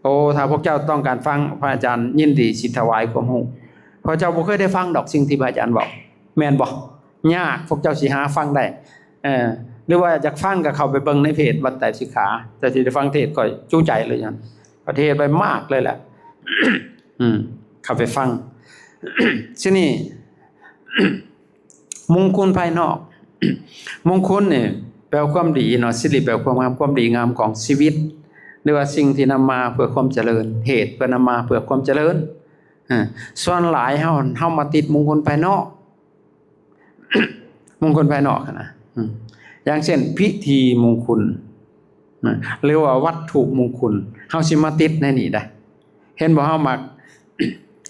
ໂອ້ ຖ້າພວກເຈົ້າຕ້ອງການຟັງ ພະອາຈານຍິນດີຊິຖວາຍຄວາມຮູ້ ເພາະເຈົ້າບໍ່ເຄີຍໄດ້ຟັງດອກ ສິ່ງທີ່ພະອາຈານເວົ້າ ແມ່ນບໍ່? ຍາກ ພວກເຈົ້າຊິຫາຟັງໄດ້ ເອີ ຫຼືວ່າຢາກຟັງກໍເຂົ້າໄປເບິ່ງໃນເພຈວັດໄຕສິກຂາ ເຈົ້າຊິໄດ້ຟັງເທດຂ້ອຍຈຸໃຈເລີຍ ຂ້ອຍເທດໄປມາກເລີຍແຫຼະ ອືມ ເຂົ້າໄປຟັງ. ທີນີ້ ມຸງຄຸນພາຍນອກ ມຸງຄຸນນີ້ແປວ່າຄວາມດີເນາະ ສິລິແປວ່າຄວາມງາມ ຄວາມດີງາມຂອງຊີວິດ ຫຼືວ່າສິ່ງທີ່ນຳມາເພື່ອຄວາມຈະເລີນ ເຫດເພື່ອນຳມາເພື່ອຄວາມຈະເລີນ. ເອີ ສ່ວນຫຼາຍເຮົາ ເຮົາມາຕິດມຸງຄຸນພາຍນອກ ມຸງຄຸນພາຍນອກຫັ້ນນະ ອືມ ຢ່າງເຊັ່ນ ພິທີມຸງຄຸນ ນະ ຫຼືວ່າວັດຖຸມຸງຄຸນ ເຮົາຊິມາຕິດໃນນີ້ໄດ໋ ເຫັນບໍ່? ເຮົາມັກ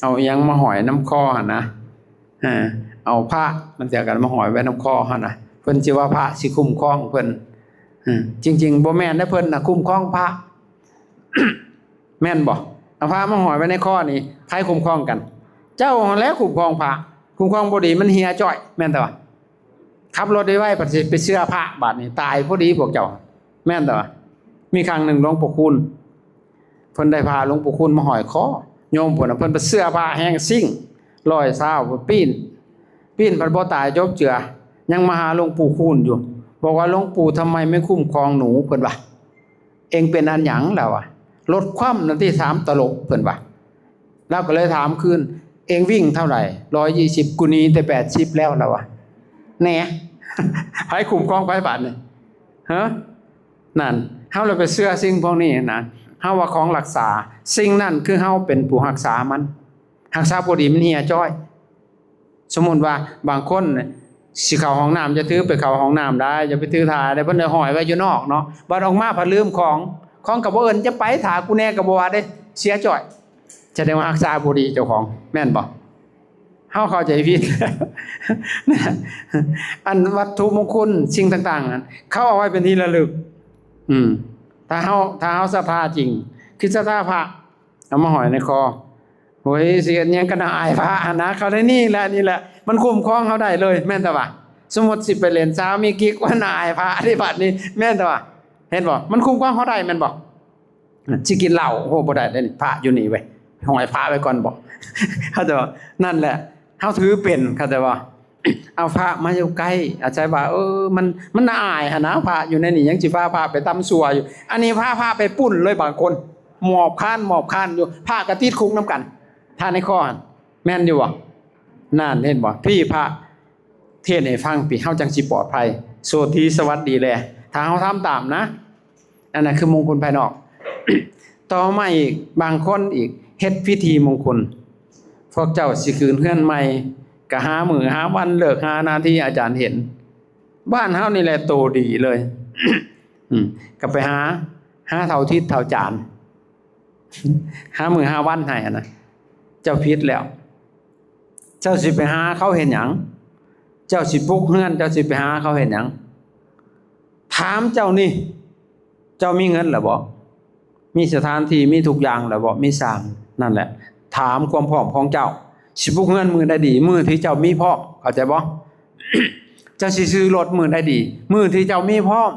ເອົາອີ່ຫຍັງມາຫ້ອຍນຳຄໍຫັ້ນນະ ເອີ ເອົາພະ ບາງເທື່ອກໍມາຫ້ອຍໄວ້ນຳຄໍຫັ້ນນະ ເພິ່ນຊິວ່າພະຊິຄຸ້ມຄອງເພິ່ນ ເອີ ຈິງໆບໍ່ແມ່ນເດ້ ເພິ່ນນະຄຸ້ມຄອງພະ ແມ່ນບໍ່? ເອົາພະມາຫ້ອຍໄວ້ໃນຄໍນີ້ ໃຜຄຸ້ມຄອງກັນ? ເຈົ້າຫັ້ນແຫຼະຄຸ້ມຄອງພະ ຄຸ້ມຄອງບໍ່ດີມັນເຫຍຈ້ອຍ ແມ່ນແຕ່ວ່າ ຂັບລົດໄວໆ ພັດຊິໄປເຊື່ອພະ ບາດນີ້ຕາຍພໍດີພວກເຈົ້າ ແມ່ນແຕ່ວ່າ ມີຄັ້ງໜຶ່ງຫຼວງພໍ່ຄູນ ເພິ່ນໄດ້ພາຫຼວງພໍ່ຄູນມາຫ້ອຍຄໍ ໂຍມເພິ່ນນະ ເພິ່ນໄປເຊື່ອພະແຮງຊິງ ຮ້ອຍຊາວ ເພິ່ນປີນ ປີນພັດບໍ່ຕາຍຈົບເຈືອ ຍັງມາຫາຫຼວງປູ່ຄູນຢູ່ ບອກວ່າ ຫຼວງປູ່ ທຳໄມໄມ່ຄຸ້ມຄອງໜູ? ເພິ່ນວ່າ ເອງເປັນອັນຫຍັງ? ລາວວ່າ ລົດຄວ່ຳນັ້ນຕິ ສາມຕະຫຼົບ ເພິ່ນວ່າ ລາວກໍເລີຍຖາມຄືນ ເອງວິ່ງເທົ່າໃດ? ຮ້ອຍຊາວ ກູໜີແຕ່ແປດສິບແລ້ວ ລາວວ່າ ແນ່ ໃຜຄຸ້ມຄອງໃຜບາດນີ້ ຮະ? ນັ້ນ ເຮົາລະໄປເຊື່ອສິ່ງພວກນີ້ນະ ເຮົາວ່າຂອງຮັກສາ ສິ່ງນັ້ນຄືເຮົາເປັນຜູ້ຮັກສາມັນ ຮັກສາບໍ່ດີມັນເຫຍຈ້ອຍ. ສົມມຸດວ່າບາງຄົນຊິເຂົ້າຫ້ອງນ້ຳ ຢ່າຖືໄປເຂົ້າຫ້ອງນ້ຳໄດ້ ຢ່າໄປຖືຖ້າໄດ້ ເພິ່ນໄດ້ຫ້ອຍໄວ້ຢູ່ນອກເນາະ ບັດອອກມາພັດລືມຂອງ ຂອງກໍບໍ່ເອີ້ນຈະໄປ ຖ້າກູແນ່ກໍບໍ່ວ່າເດ້ ເສຍຈ້ອຍ ສະແດງວ່າຮັກສາບໍ່ດີເຈົ້າຂອງ ແມ່ນບໍ່? ເຮົາເຂົ້າໃຈຜິດ ອັນວັດຖຸມຸງຄຸນສິ່ງຕ່າງໆນັ້ນ ເຂົາເອົາໄວ້ເປັນທີ່ລະລຶກ ອືມ ຖ້າເຮົາ ຖ້າເຮົາສັດທາຈິງ ຄືສັດທາພະ ເອົາມາຫ້ອຍໃນຄໍ ໂອ້ຍ ຊິເຮັດຫຍັງກັນນະ ອາຍພະຫັ້ນນະ ເຂົ້າໃນນີ້ແຫຼະ ນີ້ແຫຼະ ມັນຄຸ້ມຄອງເຮົາໄດ້ເລີຍ ແມ່ນຕະວ່າ ສົມມຸດຊິໄປຫຼິ້ນສາວມີກິກ ມັນອາຍພະເດ້ ບາດນີ້ ແມ່ນຕະວ່າ ເຫັນບໍ່? ມັນຄຸ້ມຄອງເຮົາໄດ້ ແມ່ນບໍ່? ຊິກິນເຫຼົ້າ ໂອ້ ບໍ່ໄດ້ເດ້ ພະຢູ່ນີ້ເວີຍ ຫ້ອຍພະໄວ້ກ່ອນບໍ ເຂົ້າໃຈບໍ່? ນັ້ນແຫຼະ ເຮົາຖືເປັນ ເຂົ້າໃຈບໍ່? ເອົາພະມາຢູ່ໃກ້ ອາໄສວ່າ ເອີ ມັນ ມັນໜ້າອາຍຫັ້ນນະ ພະຢູ່ໃນນີ້ ຍັງຊິພາພະໄປຕຳຊົ່ວຢູ່ ອັນນີ້ພາພະໄປປຸ້ນເລີຍ ບາງຄົນ ໝອບຄານ ໝອບຄານຢູ່ ພະກໍຕິດຄຸກນຳກັນ ຖ້າໃນຂໍ້ຫັ້ນ ແມ່ນຢູ່ບໍ່? ນັ້ນ ເຫັນບໍ່? ພີ້ພະເທດໃຫ້ຟັງ ພີ້ເຮົາຈັ່ງຊິປອດໄພ ໂສດດີສະຫວັດດີແລ ຖ້າເຮົາທຳຕາມນະ. ອັນນັ້ນຄືມຸງຄຸນພາຍນອກ. ຕໍ່ມາອີກ ບາງຄົນອີກເຮັດພິທີມຸງຄຸນ ພວກເຈົ້າຊິຂຶ້ນເຮືອນໃໝ່ ກະຫາມື້ຫາວັນ ເລີກຫານາທີ ອາຈານເຫັນ ບ້ານເຮົານີ້ແຫຼະໂຕດີເລີຍ ອືມ ກະໄປຫາ ຫາເຖົ້າທິດເຖົ້າຈານ ຫາມື້ຫາວັນໃຫ້ຫັ້ນນະ ເຈົ້າຜິດແລ້ວ. ເຈົ້າຊິໄປຫາເຂົາເຮັດຫຍັງ? ເຈົ້າຊິປຸກເຮືອນ ເຈົ້າຊິໄປຫາເຂົາເຮັດຫຍັງ? ຖາມເຈົ້ານີ້ ເຈົ້າມີເງິນແລ້ວບໍ່? ມີສະຖານທີ່ ມີທຸກຢ່າງແລ້ວບໍ່? ມີຊ່າງ ນັ້ນແຫຼະ ຖາມຄວາມພ້ອມຂອງເຈົ້າ ຊິປຸກເຮືອນມື້ໃດດີ? ມື້ທີ່ເຈົ້າມີພ້ອມ ເຂົ້າໃຈບໍ່? ເຈົ້າຊິຊື້ລົດມື້ໃດດີ? ມື້ທີ່ເຈົ້າມີພ້ອມ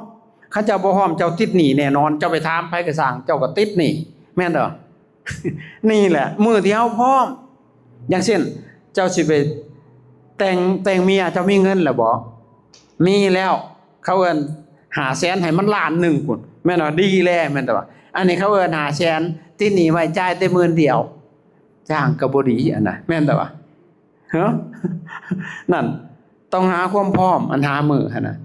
ຄັນເຈົ້າບໍ່ພ້ອມ ເຈົ້າຕິດໜີ້ແນ່ນອນ ເຈົ້າໄປຖາມໃຜກໍຊ່າງ ເຈົ້າກໍຕິດໜີ້ ແມ່ນບໍ່? ນີ້ແຫຼະ ມື້ທີ່ເຮົາພ້ອມ ຢ່າງເຊັ່ນ ເຈົ້າຊິໄປແຕ່ງ ແຕ່ງເມຍ ເຈົ້າມີເງິນແລ້ວບໍ່? ມີແລ້ວ ເຂົາເອີ້ນຫ້າແສນ ໃຫ້ມັນລ້ານໜຶ່ງພຸ້ນ ແມ່ນບໍ່? ດີແລ້ວ ແມ່ນແຕ່ວ່າ ອັນນີ້ເຂົາເອີ້ນຫ້າແສນ ຕິດໜີ້ໄວ້ ຈ່າຍແຕ່ໝື່ນດຽວ ຈ້າງກໍບໍ່ດີ ອັນນະ ແມ່ນແຕ່ວ່າ ຮະ ນັ້ນ ຕ້ອງຫາຄວາມພ້ອມ ອັນຫາມື້ຫັ້ນນະ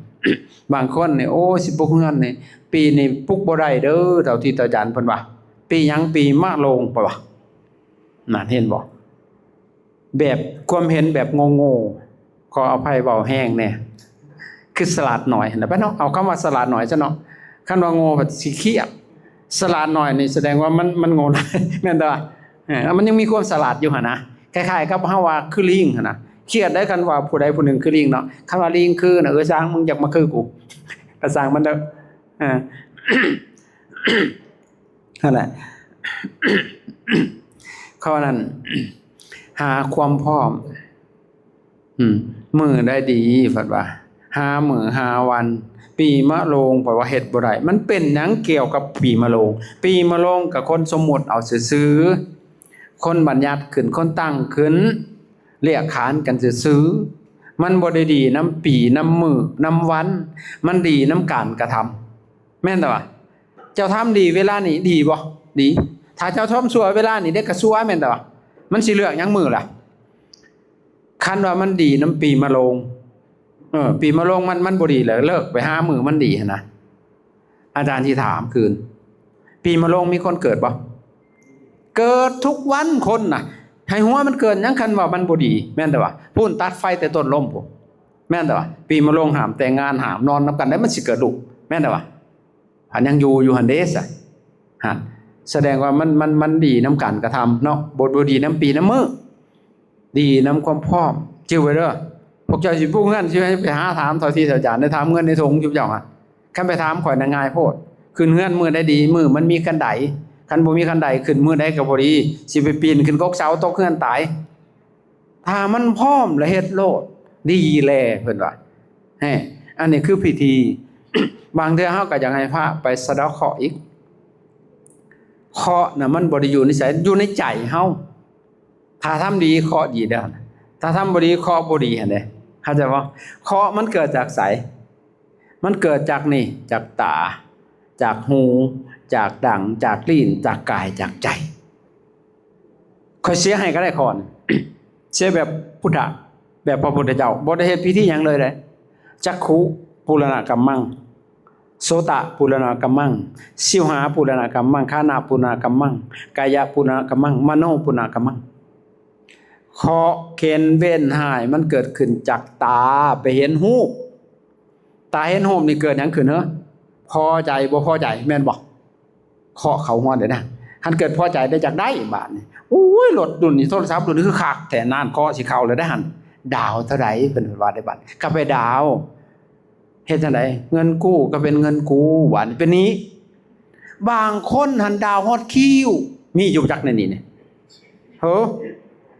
ບາງຄົນນີ້ ໂອ້ ຊິປຸກເຮືອນນີ້ ປີນີ້ປຸກບໍ່ໄດ້ເດີ ເຖົ້າທິດເຖົ້າຈານ ເພິ່ນວ່າ ປີຫຍັງ? ປີມະໂລງ ເພິ່ນວ່າ ນັ້ນ ເຫັນບໍ່? ແບບຄວາມເຫັນແບບໂງ່ໆ ຂໍອະໄພເວົ້າແຮງແດ່ ຄືສະຫຼາດໜ້ອຍຫັ້ນນະ ເນາະ ເອົາຄຳວ່າສະຫຼາດໜ້ອຍຊະເນາະ ຄັນວ່າໂງ່ ພັດຊິຄຽດ ສະຫຼາດໜ້ອຍນີ້ສະແດງວ່າມັນ ມັນໂງ່ຫຼາຍ ແມ່ນແຕ່ວ່າ ເອີ ມັນຍັງມີຄວາມສະຫຼາດຢູ່ຫັ້ນນະ ຄ້າຍໆກັບເຮົາວ່າຄືລີງຫັ້ນນະ ຄຽດໄດ໋ ຄັນວ່າຜູ້ໃດຜູ້ໜຶ່ງຄືລີງເນາະ ຄັນວ່າລີງຄືນະ ເອີ ຊ່າງ ມຶງຢາກມາຄືກູ ກໍຊ່າງມັນເດີ ເອີ ຫັ້ນແຫຼະ ເຂົານັ້ນ ຫາຄວາມພ້ອມ ອືມ ມື້ໃດດີ ເພິ່ນວ່າ ຫ້າມື້ຫ້າວັນ. ປີມະໂລງ ເພິ່ນວ່າເຮັດບໍ່ໄດ້. ມັນເປັນຫຍັງກ່ຽວກັບປີມະໂລງ? ປີມະໂລງກໍຄົນສົມມຸດເອົາຊື່ໆ ຄົນບັນຍັດຂຶ້ນ ຄົນຕັ້ງຂຶ້ນ ລຽກຂານກັນຊື່ໆ. ມັນບໍ່ໄດ້ດີນຳປີ ນຳມື້ ນຳວັນ, ມັນດີນຳການກະທຳ. ແມ່ນແຕ່ວ່າ ເຈົ້າທຳດີເວລານີ້ ດີບໍ່? ດີ. ຖ້າເຈົ້າທຳຊົ່ວເວລານີ້ເດ້ ກໍຊົ່ວ ແມ່ນແຕ່ວ່າ ມັນຊິເລືອກຫຍັງມື້ລະ? ຄັນວ່າມັນດີນຳປີມະໂລງ ເອີ ປີມະໂລງມັນ ມັນບໍ່ດີ ແລ້ວເລີກໄປຫາມື້ມັນດີຫັ້ນນະ. ອາຈານຊິຖາມຄືນ ປີມະໂລງມີຄົນເກີດບໍ່? ເກີດທຸກວັນຄົນນະ. ໃຫ້ຫົວມັນເກີດຫຍັງ ຄັນວ່າມັນບໍ່ດີ? ແມ່ນແຕ່ວ່າ ພຸ້ນ ຕັດໄຟແຕ່ຕົ້ນລົມພຸ້ນ. ແມ່ນແຕ່ວ່າ ປີມະໂລງຫ້າມແຕ່ງງານ ຫ້າມນອນນຳກັນໄດ້ ມັນຊິເກີດລູກ. ແມ່ນແຕ່ວ່າ ອັນຍັງຢູ່ ຢູ່ຫັ້ນເດ້ຊະ. ຫັ້ນ ສະແດງວ່າມັນ ມັນ ມັນດີນຳການກະທຳເນາະ ບໍ່ ບໍ່ດີນຳປີນຳມື້. ດີນຳຄວາມພ້ອມ. ຈື່ໄວ້ເດີ ພວກເຈົ້າຊິປຸກເຮືອນ ຊິໃຫ້ໄປຫາຖາມເຖົ້າທີ່ເຖົ້າອາຈານ ໄດ້ຖາມເງິນໃນຖົງ ຈຸບເຈົ້າຫັ້ນ. ຄັນໄປຖາມຂ້ອຍນະ ງ່າຍໂພດ. ຂຶ້ນເຮືອນມື້ໃດດີ? ມື້ມັນມີຄັນໄດ. ຄັນບໍ່ມີຄັນໄດ ຂຶ້ນມື້ໃດກໍບໍ່ດີ. ຊິໄປປີນຂຶ້ນກົກເສົາ ຕົກເຮືອນຕາຍ. ຖ້າມັນພ້ອມລະເຮັດໂລດ ດີແລ ເພິ່ນວ່າ. ແຮ ອັນນີ້ຄືພິທີ. ບາງເທື່ອເຮົາກໍຢາກໃຫ້ພະໄປສະເດາະເຄາະອີກ. ເຄາະນະ ມັນບໍ່ໄດ້ຢູ່ໃນໃສ ຢູ່ໃນໃຈເຮົາ. ຖ້າທຳດີ ເຄາະດີເດ້. ຖ້າທຳບໍ່ດີ ເຄາະບໍ່ດີຫັ້ນເດ້. ເຂົ້າໃຈບໍ່? ເຄາະມັນເກີດຈາກໃສ? ມັນເກີດຈາກນີ້ ຈາກຕາ ຈາກຫູ ຈາກດັງ ຈາກລີ້ນ ຈາກກາຍ ຈາກໃຈ. ຂ້ອຍເສຍໃຫ້ກໍໄດ້ເຄາະນີ້ ເສຍແບບພຸດທະ ແບບພະພຸດທະເຈົ້າ ບໍ່ໄດ້ເຮັດພິທີຫຍັງເລີຍເດ້. ຈັກຂຸປຸລະນະກຳມັງ ໂສຕະປຸລະນະກຳມັງ ຊິວຫາປຸລະນະກຳມັງ ຄານະປຸລະນະກຳມັງ ກາຍະປຸລະນະກຳມັງ ມະໂນປຸລະນະກຳມັງ. ເຄາະເຂັນເວນຮ້າຍມັນເກີດຂຶ້ນຈາກຕາໄປເຫັນຮູບ. ຕາເຫັນຮູບນີ້ເກີດຫຍັງຂຶ້ນເຫີ? ພໍໃຈບໍ່ພໍໃຈ ແມ່ນບໍ່? ເຄາະເຂົ້າຫົວໄດ້ນະ. ຄັນເກີດພໍໃຈໄດ້ ຢາກໄດ້ບາດນີ້ ໂອ້ຍ ລົດລຸ້ນນີ້ ໂທລະສັບລຸ້ນນີ້ຄືຄັກແທ້ ນານເຄາະຊິເຂົ້າແລ້ວໄດ໋ຫັ້ນ. ດາວເທົ່າໃດ ເພິ່ນວ່າໄດ້ບາດ ກໍໄປດາວ. ເຮັດຈັ່ງໃດ? ເງິນກູ້ກໍເປັນເງິນກູ້ ບາດນີ້ເປັນໜີ້. ບາງຄົນຫັ້ນດາວຮອດຄິ້ວ ມີຢູ່ຈັກໃນນີ້ນີ້? ເຮີ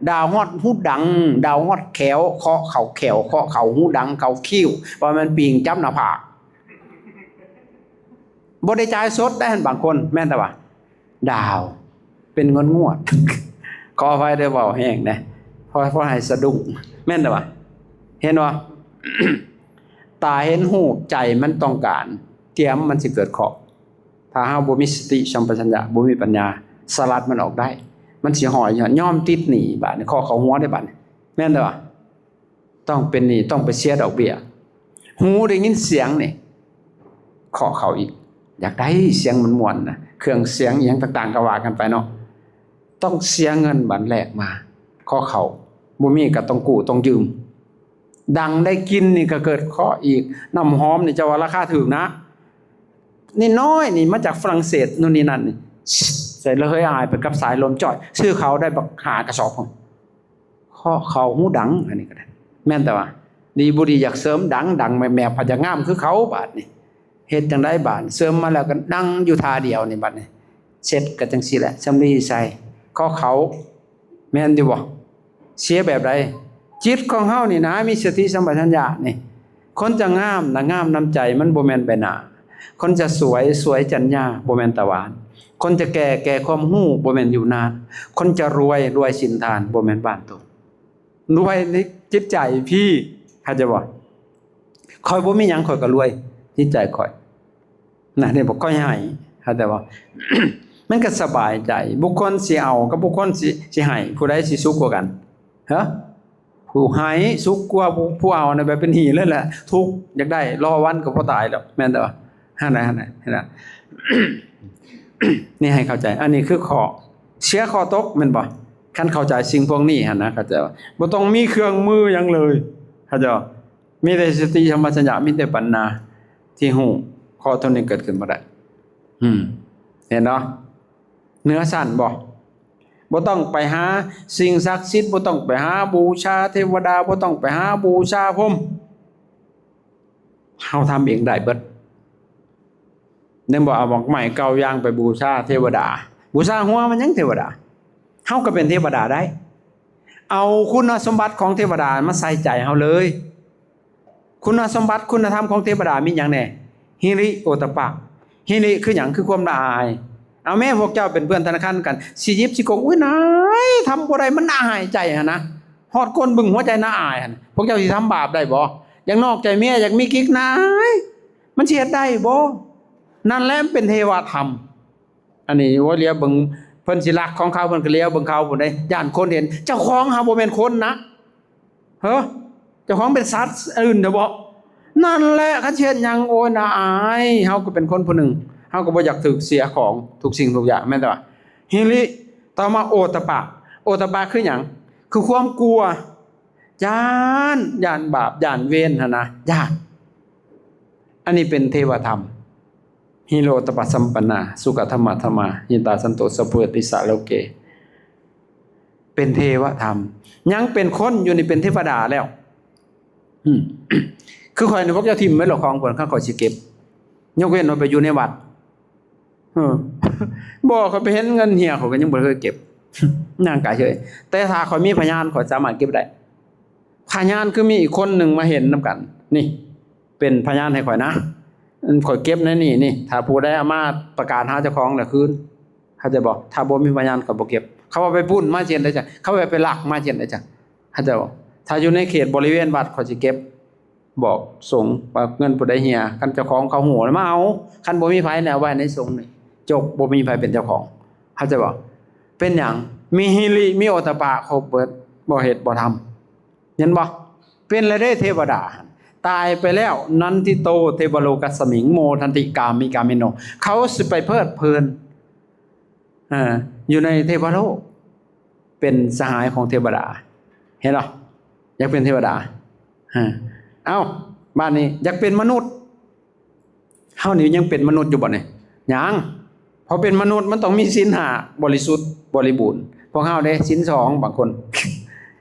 ດາວຮອດຫູດັງ ດາວຮອດແຂ້ວ ເຄາະເຂົ້າແຂ້ວ ເຄາະເຂົ້າຫູດັງ ເຂົ້າຄິ້ວ ວ່າແມ່ນປີງຈັບໜ້າຜາກ. ບໍ່ໄດ້ຈ່າຍສົດໄດ້ຫັ້ນ ບາງຄົນ ແມ່ນແຕ່ວ່າ ດາວເປັນງວດໆ ຂໍອະໄພເດີ ເວົ້າແຮງແດ່ ພໍ ພໍໃຫ້ສະດຸ້ງ. ແມ່ນແຕ່ວ່າ ເຫັນບໍ່? ຕາເຫັນຮູບ ໃຈມັນຕ້ອງການ ກຽມມັນຊິເກີດເຄາະ. ຖ້າເຮົາບໍ່ມີສະຕິສຳປະຊັນຍະ ບໍ່ມີປັນຍາ ສະຫຼັດມັນອອກໄດ້ ມັນຊິຫ້ອຍຍ້ອນ ຍອມຕິດໜີ້. ບາດນີ້ເຄາະເຂົ້າຫົວເດ້ ບາດນີ້ ແມ່ນແຕ່ວ່າ ຕ້ອງເປັນໜີ້ ຕ້ອງໄປເສຍດອກເບ້ຍ. ຫູໄດ້ຍິນສຽງນີ້ ເຄາະເຂົ້າອີກ ຢາກໄດ້ສຽງມ່ວນໆນະ ເຄື່ອງສຽງອີ່ຫຍັງຕ່າງໆ ກໍວ່າກັນໄປເນາະ. ຕ້ອງເສຍເງິນບາດແລກມາ ເຄາະເຂົ້າ ບໍ່ມີກໍຕ້ອງກູ້ຕ້ອງຢືມ. ດັງໄດ້ກິ່ນນີ້ກໍເກີດເຄາະອີກ. ນ້ຳຫອມນີ້ເຈົ້າວ່າລາຄາຖືກນະ ນີ້ນ້ອຍນີ້ ມາຈາກຝຣັ່ງເສດ ໂນ່ນນີ້ນັ້ນນີ້ ໃສ່ລະເຮີຍອາຍໄປກັບສາຍລົມຈ້ອຍ ຊື້ເຂົ້າໄດ້ບັກຫ້າກະສອບພຸ້ນ. ເຄາະເຂົ້າຫູດັງ ອັນນີ້ກໍໄດ້ ແມ່ນແຕ່ວ່າ ດີບໍ່ດີຢາກເສີມດັງ ດັງແມບໆ ພັດຢາກງາມຄືເຂົາ. ບາດນີ້ເຮັດຈັ່ງໃດ? ບາດເສີມມາແລ້ວກໍນັ່ງຢູ່ທ່າດຽວນີ້. ບາດນີ້ເຊັດກໍຈັ່ງຊີ້ແຫຼະ ສຳລີໃສ່ ເຄາະເຂົ້າ ແມ່ນຢູ່ບໍ່? ເສຍແບບໃດ? ຈິດຂອງເຮົານີ້ນະ ມີສະຕິສຳປະຊັນຍະນີ້ ຄົນຈະງາມນະ ງາມນຳໃຈ ມັນບໍ່ແມ່ນໃບໜ້າ. ຄົນຈະສວຍ ສວຍຈັນຍາ ບໍ່ແມ່ນຕາຫວານ. ຄົນຈະແກ່ ແກ່ຄວາມຮູ້ ບໍ່ແມ່ນຢູ່ນານ. ຄົນຈະລວຍ ລວຍສິນທານ ບໍ່ແມ່ນບ້ານຕົນ. ລວຍໃນຈິດໃຈພີ່ ເຂົ້າໃຈບໍ່? ຂ້ອຍບໍ່ມີຫຍັງ ຂ້ອຍກໍລວຍ ຈິດໃຈຂ້ອຍ. ນະ ນີ້ບອກຂ້ອຍໃຫ້ ເຂົ້າໃຈບໍ່? ມັນກໍສະບາຍໃຈ. ບຸກຄົນຊິເອົາກັບບຸກຄົນຊິ ຊິໃຫ້ ຜູ້ໃດຊິສຸກກວ່າກັນ? ຮະ? ຜູ້ໃຫ້ສຸກກວ່າຜູ້ ຜູ້ເອົານະ ແບບເປັນໜີ້ເລີຍແຫຼະ ທຸກ ຢາກໄດ້ ລໍວັນກໍບໍ່ຕາຍດອກ ແມ່ນແຕ່ວ່າ ຫັ້ນນະ ຫັ້ນນະ ຫັ້ນນະ. ນີ້ໃຫ້ເຂົ້າໃຈ ອັນນີ້ຄືຂໍ້ເສຍຂໍ້ຕົກ ແມ່ນບໍ່? ຄັນເຂົ້າໃຈສິ່ງພວກນີ້ຫັ້ນນະ ເຂົ້າໃຈວ່າບໍ່ຕ້ອງມີເຄື່ອງມືຫຍັງເລີຍ ເຂົ້າໃຈບໍ່? ມີແຕ່ສະຕິສຳປະຊັນຍະ ມີແຕ່ປັນນາທີ່ຮູ້ ເຄາະຕົວນີ້ເກີດຂຶ້ນບໍ່ໄດ້. ອືມ ເຫັນເນາະ? ເໜືອຊັ້ນບໍ່? ບໍ່ຕ້ອງໄປຫາສິ່ງສັກສິດ ບໍ່ຕ້ອງໄປຫາບູຊາເທວະດາ ບໍ່ຕ້ອງໄປຫາບູຊາພົມ ເຮົາທຳເອງໄດ້ເບິດ. ແມ່ນບໍ່? ເອົາດອກໄມ້ເກົ້າຢ່າງໄປບູຊາເທວະດາ ບູຊາຫົວມັນຫຍັງເທວະດາ? ເຮົາກໍເປັນເທວະດາໄດ້. ເອົາຄຸນນະສົມບັດຂອງເທວະດາມາໃສ່ໃຈເຮົາເລີຍ. ຄຸນນະສົມບັດ ຄຸນນະທຳຂອງເທວະດາມີຫຍັງແດ່? ຫິລິໂອດຕະປະ. ຫິລິຄືຫຍັງ? ຄືຄວາມລະອາຍ. ເອົາແມ້ ພວກເຈົ້າເປັນເພື່ອນທະນາຄານກັນ ຊິຫຍິບຊິໂກງ ອຸ້ຍ ນາຍ ທຳບໍ່ໄດ້ ມັນລະອາຍໃຈຫັ້ນນະ. ຮອດກົ້ນບຶ້ງຫົວໃຈລະອາຍຫັ້ນ ພວກເຈົ້າຊິທຳບາບໄດ້ບໍ່? ຢາກນອກໃຈເມຍ ຢາກມີກິກ ນາຍ ມັນຊິເຮັດໄດ້ບໍ່? ນັ້ນແຫຼະ ມັນເປັນເທວະທຳ. ອັນນີ້ ໂອ້ຍ ຫຼຽວເບິ່ງ ເພິ່ນຊິລັກຂອງເຂົາ ເພິ່ນກໍຫຼຽວເບິ່ງເຂົາພຸ້ນເດ້ ຢ້ານຄົນເຫັນ. ເຈົ້າຂອງຫາບໍ່ແມ່ນຄົນນະ ເຮີ ເຈົ້າຂອງເປັນສັດອື່ນເດາະ. ນັ້ນແຫຼະ ຄັນຊິເຮັດຫຍັງ ໂອ້ຍ ໜ້າອາຍ. ເຮົາກໍເປັນຄົນຜູ້ໜຶ່ງ ເຮົາກໍບໍ່ຢາກຖືກເສຍຂອງທຸກສິ່ງທຸກຢ່າງ ແມ່ນແຕ່ວ່າ ຫິລິ. ຕໍ່ມາ ໂອດຕະປະ. ໂອດຕະປະຄືຫຍັງ? ຄືຄວາມກົວ ຢ້ານ ຢ້ານບາບ ຢ້ານເວນຫັ້ນນະ ຢ້ານ. ອັນນີ້ເປັນເທວະທຳ. ຫິໂລຕະປະສຳປັນນາ ສຸກະທຳມະທຳມາ ຫິຕາສັນໂຕ ສະເວຕິສາໂລເກ ເປັນເທວະທຳ. ຍັງເປັນຄົນຢູ່ນີ້ ເປັນເທວະດາແລ້ວ. ອືມ ຄືຂ້ອຍນີ້ ພວກເຈົ້າຖິ້ມໄວ້ໂລດຂອງເພິ່ນ ຄັນຂ້ອຍຊິເກັບ ຍົກເວັ້ນວ່າໄປຢູ່ໃນວັດ. ເອີ ບໍ່ ຂ້ອຍໄປເຫັນເງິນເຫື່ອ ຂ້ອຍກໍຍັງບໍ່ເຄີຍເກັບ ຍ່າງກາຍເສຍ. ແຕ່ຖ້າຂ້ອຍມີພະຍານ ຂ້ອຍສາມາດເກັບໄດ້. ພະຍານຄືມີອີກຄົນໜຶ່ງມາເຫັນນຳກັນ ນີ້ ເປັນພະຍານໃຫ້ຂ້ອຍນະ ຂ້ອຍເກັບໃນນີ້ນີ້. ຖ້າຜູ້ໃດເອົາມາປະກາດຫາເຈົ້າຂອງແລ້ວຄືນ ເຂົ້າໃຈບໍ່? ຖ້າບໍ່ມີພະຍານ ຂ້ອຍບໍ່ເກັບ. ເຂົາວ່າໄປປຸ້ນມາຊິເຮັດໄດ້ຈັ່ງ? ເຂົາວ່າໄປລັກມາຊິເຮັດໄດ້ຈັ່ງ? ເຂົ້າໃຈບໍ່? ຖ້າຢູ່ໃນເຂດບໍລິເວນວັດ ຂ້ອຍຊິເກັບ ບອກສົງວ່າເງິນຜູ້ໃດເຫື່ອ ຄັນເຈົ້າຂອງເຂົາຮູ້ແລ້ວມາເອົາ. ຄັນບໍ່ມີໃຜແລ້ວ ເອົາໄວ້ໃນສົງນີ້ ຈົບ ບໍ່ມີໃຜເປັນເຈົ້າຂອງ. ເຂົ້າໃຈບໍ່? ເປັນຫຍັງ? ມີຫິລິ ມີໂອດຕະປະ ຄົບເບິດ ບໍ່ເຮັດບໍ່ທຳ. ເຫັນບໍ່? ເປັນແລ້ວເດ້ ເທວະດາ ຕາຍໄປແລ້ວ ນັນທິໂຕ ເທວະໂລກັດສະມິງ ໂມທັນຕິກາມິກາມິໂນ ເຂົາຊິໄປເພີດເພີນ ເອີ ຢູ່ໃນເທວະໂລກ ເປັນສະຫາຍຂອງເທວະດາ. ເຫັນບໍ່? ຢາກເປັນເທວະດາ. ເອີ ເອົ້າ ບາດນີ້ຢາກເປັນມະນຸດ. ເຮົານີ້ຍັງເປັນມະນຸດຢູ່ບໍ່ນີ້? ຍັງ. ເພາະເປັນມະນຸດມັນຕ້ອງມີສິນຫ້າບໍລິສຸດບໍລິບູນ. ພວກເຮົາເດ້ ສິນສອງບາງຄົນ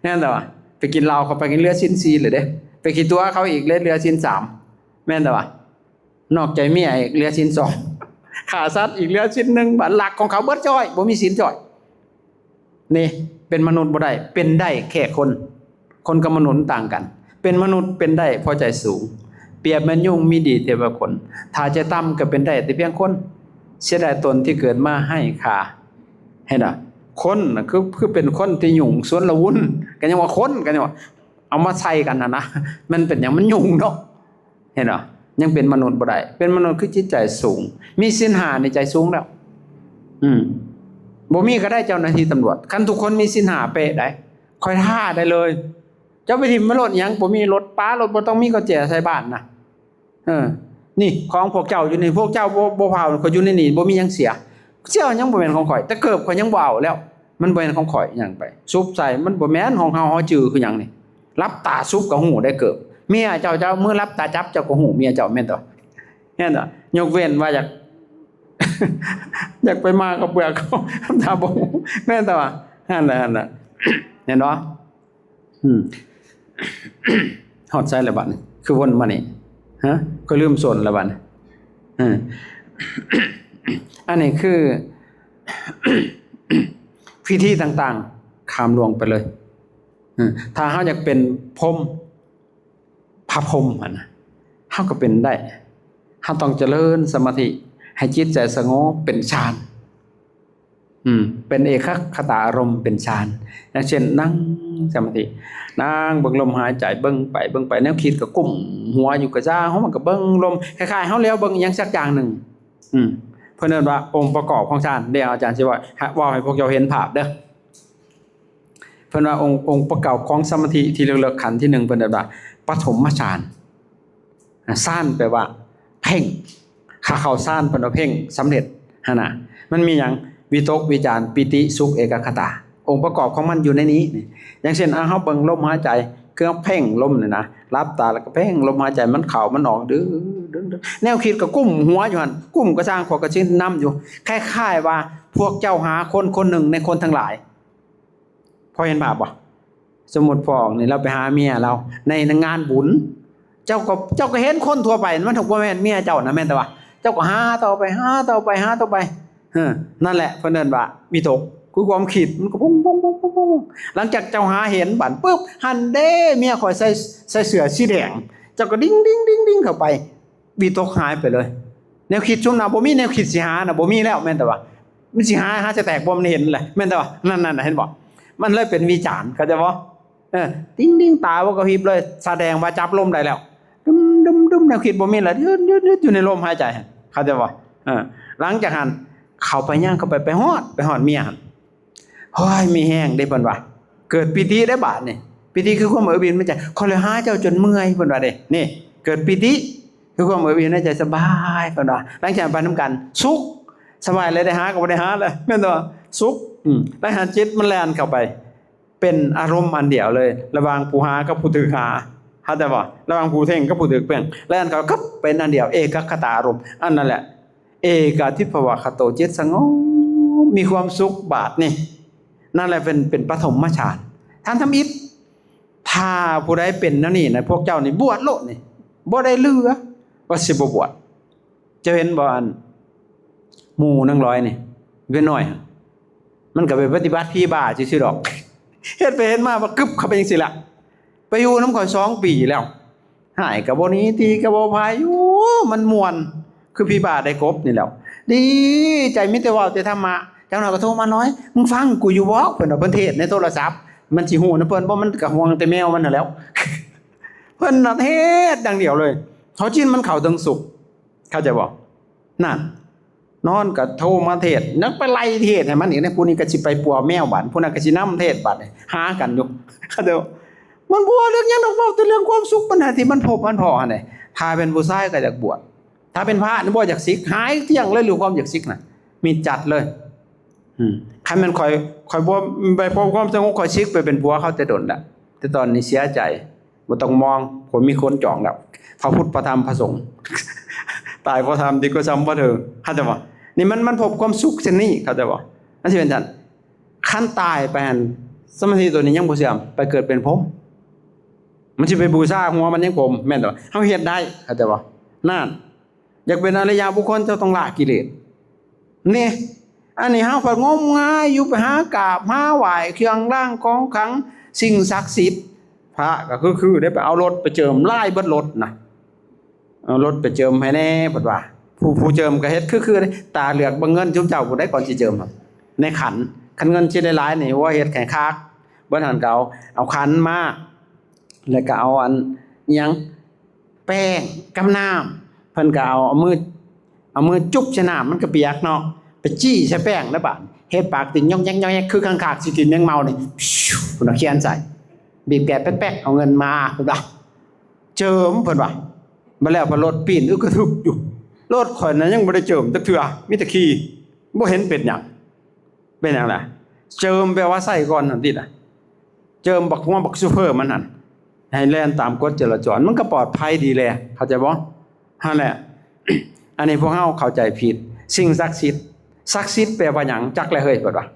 ແມ່ນແຕ່ວ່າ ໄປກິນເຫຼົ້າເຂົ້າໄປ ກິນເຫຼືອສິນສີ່ເລີຍເດ້. ໄປຂີ້ຕົວະເຂົາອີກເລີຍ ເຫຼືອສິນສາມ ແມ່ນແຕ່ວ່າ ນອກໃຈເມຍອີກ ເຫຼືອສິນສອງ ຂ້າສັດອີກ ເຫຼືອສິນໜຶ່ງ. ບາດລັກຂອງເຂົາເບິດຈ້ອຍ ບໍ່ມີສິນຈ້ອຍ. ນີ້ເປັນມະນຸດບໍ່ໄດ້ ເປັນໄດ້ແຄ່ຄົນ. ຄົນກັບມະນຸດຕ່າງກັນ. ເປັນມະນຸດເປັນໄດ້ເພາະໃຈສູງ ປຽບແມ່ນຍຸງມີດີແຕ່ວ່າຂົນ. ຖ້າໃຈຕ່ຳກໍເປັນໄດ້ແຕ່ພຽງຄົນ. ເສຍດາຍຕົນທີ່ເກີດມາໄຮ້ຄ່າ. ເຫັນບໍ່? ຄົນນະ ຄື ຄືເປັນຄົນທີ່ຫຍຸ້ງຊວນລະວຸ່ນ ກໍຍັງວ່າຄົນ ກໍຍັງວ່າເອົາມາໃສ່ກັນຫັ້ນນະ. ມັນເປັນຫຍັງ? ມັນຫຍຸ້ງເນາະ. ເຫັນບໍ່? ຍັງເປັນມະນຸດບໍ່ໄດ້. ເປັນມະນຸດຄືຈິດໃຈສູງ ມີສິນຫ້າໃນໃຈສູງແລ້ວ. ອືມ ບໍ່ມີກໍໄດ້ເຈົ້າໜ້າທີ່ຕຳຫຼວດ. ຄັນທຸກຄົນມີສິນຫ້າເປະໄດ໋ ຂ້ອຍທ້າໄດ້ເລີຍ. ເຈົ້າໄປຖິ້ມໄວ້ໂລດ ຫຍັງບໍ່ມີລົດ ປາໂລດ ບໍ່ຕ້ອງມີກະແຈໃສ່ບ້ານນະ. ເອີ ນີ້ຂອງພວກເຈົ້າຢູ່ນີ້ ພວກເຈົ້າບໍ່ ບໍ່ເຜົາ ຂ້ອຍຢູ່ໃນນີ້ ບໍ່ມີຫຍັງເສຍ. ເສຍຫຍັງ ບໍ່ແມ່ນຂອງຂ້ອຍ ແຕ່ເກີບຂ້ອຍຍັງບໍ່ເອົາແລ້ວ. ມັນບໍ່ແມ່ນຂອງຂ້ອຍຫຍັງໄປ ຊຸບໃສ່ ມັນບໍ່ແມ່ນຂອງເຮົາ. ເຮົາຈື່ຄືຫຍັງນີ້? ຫຼັບຕາຊຸບກໍຮູ້ໄດ້ເກີບ. ເມຍເຈົ້າ ເຈົ້າມືຫຼັບຕາຈັບ ເຈົ້າກໍຮູ້ເມຍເຈົ້າ ແມ່ນຕົວະ? ແມ່ນຕົວະ? ຍົກເວັ້ນວ່າຢາກ ຢາກໄປມາກັບເບືອເຂົາ ທຳຕາບໍ່ຮູ້ ແມ່ນຕົວະ? ຫັ້ນແຫຼະ ຫັ້ນແຫຼະ ເຫັນບໍ່? ອືມ ຮອດໃສແລ້ວບັດນີ້? ຄືວົນມານີ້ ຮະ? ຂ້ອຍລືມສົນແລ້ວບັດນີ້. ເອີ ອັນນີ້ຄື ພິທີຕ່າງໆ ຂ້າມລ່ວງໄປເລີຍ. ເອີ ຖ້າເຮົາຢາກເປັນພົມ ພະພົມຫັ້ນນະ ເຮົາກໍເປັນໄດ້. ເຮົາຕ້ອງຈະເລີນສະມາທິໃຫ້ຈິດໃຈສະຫງົບເປັນฌານ. ອືມ ເປັນເອກະຄະຕາອາລົມ ເປັນฌານ. ຢ່າງເຊັ່ນ ນັ່ງສະມາທິ ນັ່ງເບິ່ງລົມຫາຍໃຈ ເບິ່ງໄປເບິ່ງໄປ ແນວຄິດກໍກຸ້ມຫົວຢູ່ ກໍຊ່າງເຮົາ ມັນກໍເບິ່ງລົມ ຄ້າຍໆເຮົາຫຼຽວເບິ່ງອີ່ຫຍັງສັກຢ່າງໜຶ່ງ. ອືມ ເພິ່ນເອີ້ນວ່າອົງປະກອບຂອງฌານ. ດຽວອາຈານຊິເວົ້າ ເວົ້າໃຫ້ພວກເຈົ້າເຫັນພາບເດີ້. ເພິ່ນວ່າອົງ ອົງປະກອບຂອງສະມາທິທີ່ເລິກໆ ຂັ້ນທີໜຶ່ງ ເພິ່ນເອີ້ນວ່າປະຖົມມະຈານ. ອາ ຊານແປວ່າເພັ່ງ ຖ້າເຂົ້າຊານ ເພິ່ນວ່າເພັ່ງສຳເລັດຫັ້ນນະ. ມັນມີຫຍັງ? ວິຕົກ ວິຈານ ປີຕິ ສຸກ ເອກະຄະຕາ. ອົງປະກອບຂອງມັນຢູ່ໃນນີ້. ຢ່າງເຊັ່ນ ອາ ເຮົາເບິ່ງລົມຫາຍໃຈ ຄືເຮົາເພັ່ງລົມນີ້ນະ ຫຼັບຕາແລ້ວກໍເພັ່ງລົມຫາຍໃຈ ມັນເຂົ້າມັນອອກ ດຶງ ດຶງ ດຶງ ແນວຄິດກໍກຸ້ມຫົວຢູ່ຫັ້ນ ກຸ້ມກໍຊ່າງ ຂ້ອຍກໍຊິນຳຢູ່. ຄ້າຍໆວ່າພວກເຈົ້າຫາຄົນຄົນໜຶ່ງໃນຄົນທັງຫຼາຍ. ພໍເຫັນພາບບໍ່? ສົມມຸດພໍ່ອອກນີ້ ລາວໄປຫາເມຍລາວໃນ ໃນງານບຸນ ເຈົ້າກໍ ເຈົ້າກໍເຫັນຄົນທົ່ວໄປ ມັນຖືກບໍ່ແມ່ນເມຍເຈົ້ານະ ແມ່ນແຕ່ວ່າ ເຈົ້າກໍຫາຕໍ່ໄປ ຫາຕໍ່ໄປ ຫາຕໍ່ໄປ. ເອີ ນັ້ນແຫຼະ ເພິ່ນເອີ້ນວ່າວິຕົກ ຄືຄວາມຄິດມັນກໍປຸ້ງໆໆໆ ຫຼັງຈາກເຈົ້າຫາເຫັນບາດປຶບ ຫັ້ນເດ້ເມຍຂ້ອຍໃສ່ ໃສ່ເສື້ອສີແດງ ເຈົ້າກໍດິ້ງໆໆໆເຂົ້າໄປ ວິຕົກຫາຍໄປເລີຍ. ແນວຄິດຊຸມນັ້ນບໍ່ມີແນວຄິດຊິຫານະ ບໍ່ມີແລ້ວ ແມ່ນແຕ່ວ່າມັນຊິຫາ ຫາຈະແຕກບໍ່ ມັນເຫັນແຫຼະ ແມ່ນແຕ່ວ່າ ນັ້ນໆ ເຫັນບໍ່? ມັນເລີຍເປັນວິຈານ ເຂົ້າໃຈບໍ່? ເອີ ຕິງໆ ຕາບໍ່ກະພິບເລີຍ ສະແດງວ່າຈັບລົມໄດ້ແລ້ວ ດຶມໆໆ ແນວຄິດບໍ່ມີແລ້ວ ຍືດໆໆ ຢູ່ໃນລົມຫາຍໃຈ ເຂົ້າໃຈບໍ່? ເອີ ຫຼັງຈາກຫັ້ນເຂົ້າໄປ ຍ່າງເຂົ້າໄປ ໄປຮອດ ໄປຮອດເມຍຫັ້ນ ໂອ້ຍ ມີແຮງເດ້ ເພິ່ນວ່າ ເກີດປີຕິໄດ້ບາດນີ້ ປີຕິຄືຄວາມເອີບອີ່ມໃນໃຈ ຂ້ອຍລະຫາເຈົ້າຈົນເມື່ອຍ ເພິ່ນວ່າເດ້ ນີ້ ເກີດປີຕິຄືຄວາມເອີບອີ່ມໃນໃຈ ສະບາຍ ເພິ່ນວ່າ ຫຼັງຈາກໄປນຳກັນ ສຸກ ສະບາຍ ແລ້ວໄດ້ຫາກໍບໍ່ໄດ້ຫາແລ້ວ ແມ່ນບໍ່? ສຸກ ອືມ ໄດ້ຫາ ຈິດມັນແລ່ນເຂົ້າໄປ ເປັນອາລົມອັນດຽວເລີຍ ລະຫວ່າງຜູ້ຫາກັບຜູ້ຖືກຫາ ເຂົ້າໃຈບໍ່? ລະຫວ່າງຜູ້ເພງກັບຜູ້ຖືກເພງ ແລ່ນເຂົ້າກັບເປັນອັນດຽວ ເອກັກຂະຕາອາລົມ ອັນນັ້ນແຫຼະ ເອກາທິບພະວະຄະໂຕ ຈິດສະຫງົບ ມີຄວາມສຸກບາດນີ້ ນັ້ນແຫຼະເປັນ ເປັນປະຖົມມະຊານ. ທ່ານທຳອິດ ຖ້າຜູ້ໃດເປັນແນວນີ້ນະ ພວກເຈົ້ານີ້ບວດໂລດນີ້ ບໍ່ໄດ້ເຫຼືອວ່າຊິບໍ່ບວດ. ເຈົ້າເຫັນບໍ່ ອັນ ໝູ່ນາງລອຍນີ້ ເວນນ້ອຍ ມັນກໍໄປປະຕິບັດຜີບ້າຊື່ໆດອກ ເຮັດໄປເຮັດມາ ປະກຶບເຂົ້າໄປຈັ່ງຊີ້ລະ ໄປຢູ່ນຳຂ້ອຍສອງປີແລ້ວ ຮ້າຍກໍບໍ່ໜີ ຕີກໍບໍ່ພາຍ ໂອ້ ມັນມ່ວນ ຄືຜີບ້າໄດ້ກົບນີ້ແຫຼ້ວ ດີໃຈ ມີແຕ່ເວົ້າແຕ່ທຳມະ ຈັກໜ້ອຍກໍໂທມາ ນ້ອຍ ມຶງຟັງກູຢູ່ບໍ່ ເພິ່ນວ່າ ເພິ່ນເທດໃນໂທລະສັບ ມັນຊິຮູ້ນຳເພິ່ນບໍ່ ມັນກໍຫ່ວງແຕ່ແມວມັນຫັ້ນແຫຼ້ວ ເພິ່ນນະເທດຢ່າງດຽວເລີຍ ເຂົາຈິນມັນເຂົ້າເຖິງສຸກ ເຂົ້າໃຈບໍ່? ນັ້ນ ນອນກໍໂທມາເທດ ຍັງໄປໄລ່ເທດໃຫ້ມັນອີກນະ ຜູ້ນີ້ກໍຊິໄປປົວແມວບາດ ຜູ້ນັ້ນກໍຊິນຳເທດບາດ ຫາກັນຢູ່ ເຂົ້າໃຈບໍ່? ມັນບໍ່ວ່າເລື່ອງຫຍັງດອກ ເວົ້າແຕ່ເລື່ອງຄວາມສຸກ ບັນຫາທີ່ມັນພົບມັນພໍ້ຫັ້ນແຫຼະ. ຖ້າເປັນຜູ້ຊາຍກໍຢາກບວດ ຖ້າເປັນພະນີ້ບໍ່ຢາກສິກ ຫາຍກ້ຽງເລີຍ ເລື່ອງຄວາມຢາກສິກນະ ມີຈັດເລີຍ. ອືມ ຄັນແມ່ນຂ້ອຍ ຂ້ອຍບໍ່ໄປພົບຄວາມສະຫງົບ ຂ້ອຍສິກໄປເປັນຜົວເຂົາແຕ່ດົນແລ້ວ ແຕ່ຕອນນີ້ເສຍໃຈ. ບໍ່ຕ້ອງມອງ ຄົນມີຄົນຈອງແລ້ວ ພະພຸດ ພະທຳ ພະສົງ ຕາຍກໍທຳ ດີກໍຊຳບໍ່ເຖິງ ເຂົ້າໃຈບໍ່? ນີ້ມັນ ມັນພົບຄວາມສຸກເຊັ່ນນີ້ ເຂົ້າໃຈບໍ່? ມັນຊິເປັນຊັ້ນ ຄັນຕາຍໄປຫັ້ນ ສະມາທິຕົວນີ້ຍັງບໍ່ເສື່ອມ ໄປເກີດເປັນພົມ ມັນຊິໄປບູຊາຫົວມັນຍັງຜົມ ແມ່ນບໍ່? ເຮົາເຮັດໄດ້ ເຂົ້າໃຈບໍ່? ນັ້ນ ຢາກເປັນອະລິຍະບຸກຄົນ ເຈົ້າຕ້ອງລະກິເລດ ນີ້ ອັນນີ້ເຮົາພັດງົມງາຍຢູ່ ໄປຫາກາບຫາໄຫວ້ເຄື່ອງລາງຂອງຂັງ ສິ່ງສັກສິດ ພະກໍຄືໆ ໄດ້ໄປເອົາລົດໄປເຈີມ ລາຍເບິດລົດນະ ເອົາລົດໄປເຈີມໃຫ້ແດ່ ເພິ່ນວ່າ ຜູ້ ຜູ້ເຈີມກໍເຮັດຄືໆ ຕາເຫຼືອກເບິ່ງເງິນຊຸມເຈົ້າຜູ້ໃດ ກ່ອນຊິເຈີມ ໃນຂັນ ຄັນເງິນຊິໄດ້ຫຼາຍນີ້ ໂອ້ຍ ເຮັດໃຫ້ຄັກ ເບິດຫັ້ນກໍເອົາ ເອົາຂັນມາ ແລ້ວກໍເອົາອັນ ອີຫຍັງ ແປ້ງກັບນ້ຳ ເພິ່ນກໍເອົາ ເອົາມື ເອົາມືຈຸບໃສ່ນ້ຳ ມັນກໍປຽກເນາະ ໄປຈີ້ໃສ່ແປ້ງແລ້ວບາດ ເຮັດປາກຕິ່ງຍອກແຍກໆ ຄືຄັງຄາກຊິກິນແມງເມົານີ້ ພຸ້ນນະ ຂຽນໃສ່ ບີບແກະແປັກໆ ເອົາເງິນມາ ເພິ່ນວ່າ ເຈີມ ເພິ່ນວ່າ ບາດແລ້ວພັດລົດປີ້ນອຶກກະທຶກຢູ່ ລົດຂ້ອຍນະຍັງບໍ່ໄດ້ເຈີມຈັກເທື່ອ ມີແຕ່ຂີ່ ບໍ່ເຫັນເປັນຫຍັງ. ເປັນຫຍັງລະ? ເຈີມແປວ່າໃສ່ກ່ອນຫັ້ນຕິລະ ເຈີມບັກຫົວບັກຊູເຟີມັນຫັ້ນ ໃຫ້ແລ່ນຕາມກົດຈະລາຈອນ ມັນກໍປອດໄພດີແຫຼະ ເຂົ້າໃຈບໍ່? ຫັ້ນແຫຼະ ອັນນີ້ພວກເຮົາເຂົ້າໃຈຜິດ ສິ່ງສັກສິດ ສັກສິດແປວ່າຫຍັງ? ຈັກແຫຼະເຮີ້ຍ ເພິ່ນວ່າ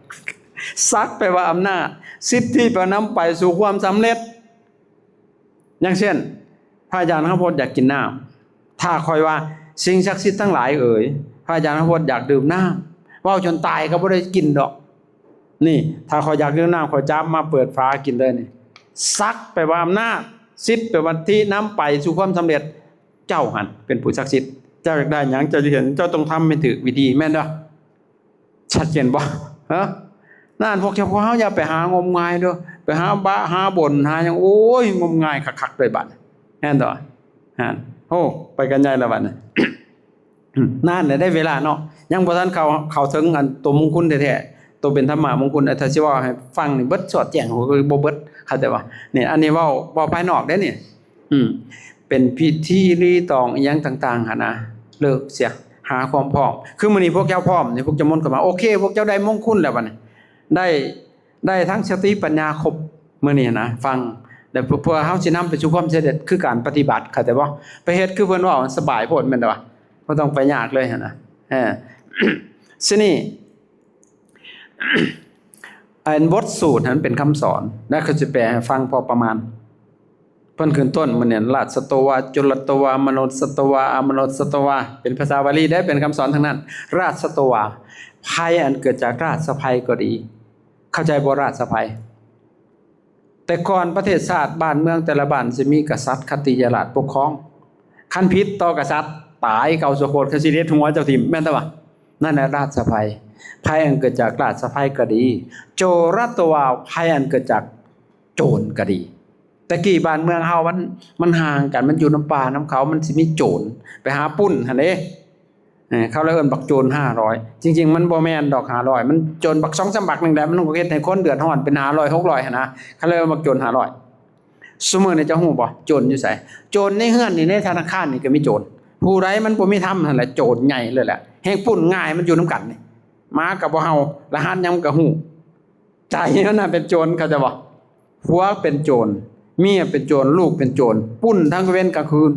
ສັກແປວ່າອຳນາດ ສິດທິແປວ່ານຳໄປສູ່ຄວາມສຳເລັດ. ຢ່າງເຊັ່ນ ພະອາຈານຄຳພົດຢາກກິນນ້ຳ ຖ້າຂ້ອຍວ່າ ສິ່ງສັກສິດທັງຫຼາຍເອີຍ ພະອາຈານຄຳພົດຢາກດື່ມນ້ຳ ເວົ້າຈົນຕາຍກໍບໍ່ໄດ້ກິນດອກ ນີ້ ຖ້າຂ້ອຍຢາກດື່ມນ້ຳ ຂ້ອຍຈັບມາເປີດຝາກິນເລີຍນີ້ ສັກແປວ່າອຳນາດ ສິດແປວ່າທີ່ນຳໄປສູ່ຄວາມສຳເລັດ ເຈົ້າຫັ້ນເປັນຜູ້ສັກສິດ ເຈົ້າຢາກໄດ້ຫຍັງ ເຈົ້າຈະເຫັນ ເຈົ້າຕ້ອງທຳໃຫ້ຖືກວິທີ ແມ່ນບໍ່? ຊັດເຈນບໍ່? ຮະ ນັ້ນ ພວກເຈົ້າ ພວກເຮົາຢ່າໄປຫາງົມງາຍເດີ້ ໄປຫາບະ ຫາບົນ ຫາຫຍັງ ໂອ້ຍ ງົມງາຍຄັກໆ ເລີຍບາດ ແມ່ນບໍ່? ຫັ້ນ ໂອ້ ໄປກັນໃຫຍ່ແລ້ວບາດນີ້ ນັ້ນແຫຼະ ໄດ້ເວລາເນາະ ຍັງບໍ່ທັນເຂົ້າ ເຂົ້າເຖິງອັນໂຕມົງຄຸນແທ້ໆ ໂຕເປັນທຳມະມົງຄຸນ ຖ້າຊິເວົ້າໃຫ້ຟັງນີ້ເບິດສອດແຈ້ງ ໂອ້ຍ ບໍ່ເບິດ ເຂົ້າໃຈບໍ່? ນີ້ ອັນນີ້ເວົ້າ ເວົ້າພາຍນອກເດ້ນີ້ ອືມ ເປັນພິທີລີຕອງອີ່ຫຍັງຕ່າງໆຫັ້ນນະ ເລີກເສຍ ຫາຄວາມພ້ອມ ຄືມື້ນີ້ພວກເຈົ້າພ້ອມນີ້ ພວກເຈົ້າມົນເຂົ້າມາ ໂອເຄ ພວກເຈົ້າໄດ້ມົງຄຸນແລ້ວບັດນີ້ ໄດ້ ໄດ້ທັງສະຕິປັນຍາຄົບ ມື້ນີ້ນະ ຟັງ ແລ້ວເພື່ອ ເພື່ອເຮົາຊິນຳໄປສູ່ຄວາມສຳເລັດ ຄືການປະຕິບັດ ເຂົ້າໃຈບໍ່? ໄປເຮັດຄືເພິ່ນເວົ້າ ມັນສະບາຍໂພດ ແມ່ນແຕ່ວ່າ ບໍ່ຕ້ອງໄປຍາກເລີຍຫັ້ນນະ ເອີ ຊິນີ້ ອັນບົດສູດຫັ້ນເປັນຄຳສອນ ແລ້ວຂ້ອຍຊິແປໃຫ້ຟັງພໍປະມານ ເພິ່ນຂຶ້ນຕົ້ນມື້ນີ້ ລາດສັດຕະວາ ຈຸລສັດຕະວາ ມະນຸດສັດຕະວາ ອະມະນຸດສັດຕະວາ ເປັນພາສາບາລີເດ້ ເປັນຄຳສອນທັງນັ້ນ ລາດສັດຕະວາ ໄພອັນເກີດຈາກລາດສະໄພກໍດີ ເຂົ້າໃຈບໍ່? ລາຊະໄພ ແຕ່ກ່ອນປະເທດຊາດບ້ານເມືອງແຕ່ລະບ້ານຊິມີກະສັດຄະຕິຍະລາດປົກຄອງ. ຄັນຜິດຕໍ່ກະສັດ ຕາຍເກົ້າຊົ່ວໂຄດ, ຄັນຊິເດັດຫົວເຈົ້າຖິ້ມ, ແມ່ນແຕ່ວ່າ ນັ້ນແຫຼະລາຊະໄພ. ໄພອັນເກີດຈາກລາຊະໄພກໍດີ, ໂຈຣະໂຕວາ ໄພອັນເກີດຈາກໂຈນກໍດີ. ແຕ່ກີ້ບ້ານເມືອງເຮົາມັນ ມັນຫ່າງກັນ, ມັນຢູ່ນຳປ່ານຳເຂົາ, ມັນຊິມີໂຈນໄປຫາປຸ້ນຫັ້ນເດ້. ເອີ ເຂົາເລີຍເອີ້ນບັກໂຈນຫ້າຮ້ອຍ. ຈິງໆ ມັນບໍ່ແມ່ນດອກຫ້າຮ້ອຍ, ມັນໂຈນບັກສອງສາມບັກໜຶ່ງແຫຼະ, ມັນກໍເຮັດໃຫ້ຄົນເດືອດຮ້ອນເປັນຫ້າຮ້ອຍ ຫົກຮ້ອຍຫັ້ນນະ, ເຂົາເລີຍເອີ້ນບັກໂຈນຫ້າຮ້ອຍ. ຊຸມື້ນີ້ເຈົ້າຮູ້ບໍ່ ໂຈນຢູ່ໃສ? ໂຈນໃນເຮືອນນີ້, ໃນທະນາຄານນີ້ກໍມີໂຈນ. ຜູ້ໃດມັນບໍ່ມີທຳຫັ້ນແຫຼະ ໂຈນໃຫຍ່ເລີຍແຫຼະ. ແຮ່ງປຸ້ນງ່າຍ, ມັນຢູ່ນຳກັນນີ້, ໝາກໍບໍ່ເຫົ່າ, ລະຫັດຫຍັງມັນກໍຮູ້. ໃຈມັນນະເປັນໂຈນ, ເຂົ້າໃຈບໍ່? ຜົວເປັນໂຈນ, ເມຍເປັນໂຈນ, ລູກເປັນໂຈນ, ປຸ້ນທັງກາງເວັນກາງຄືນ,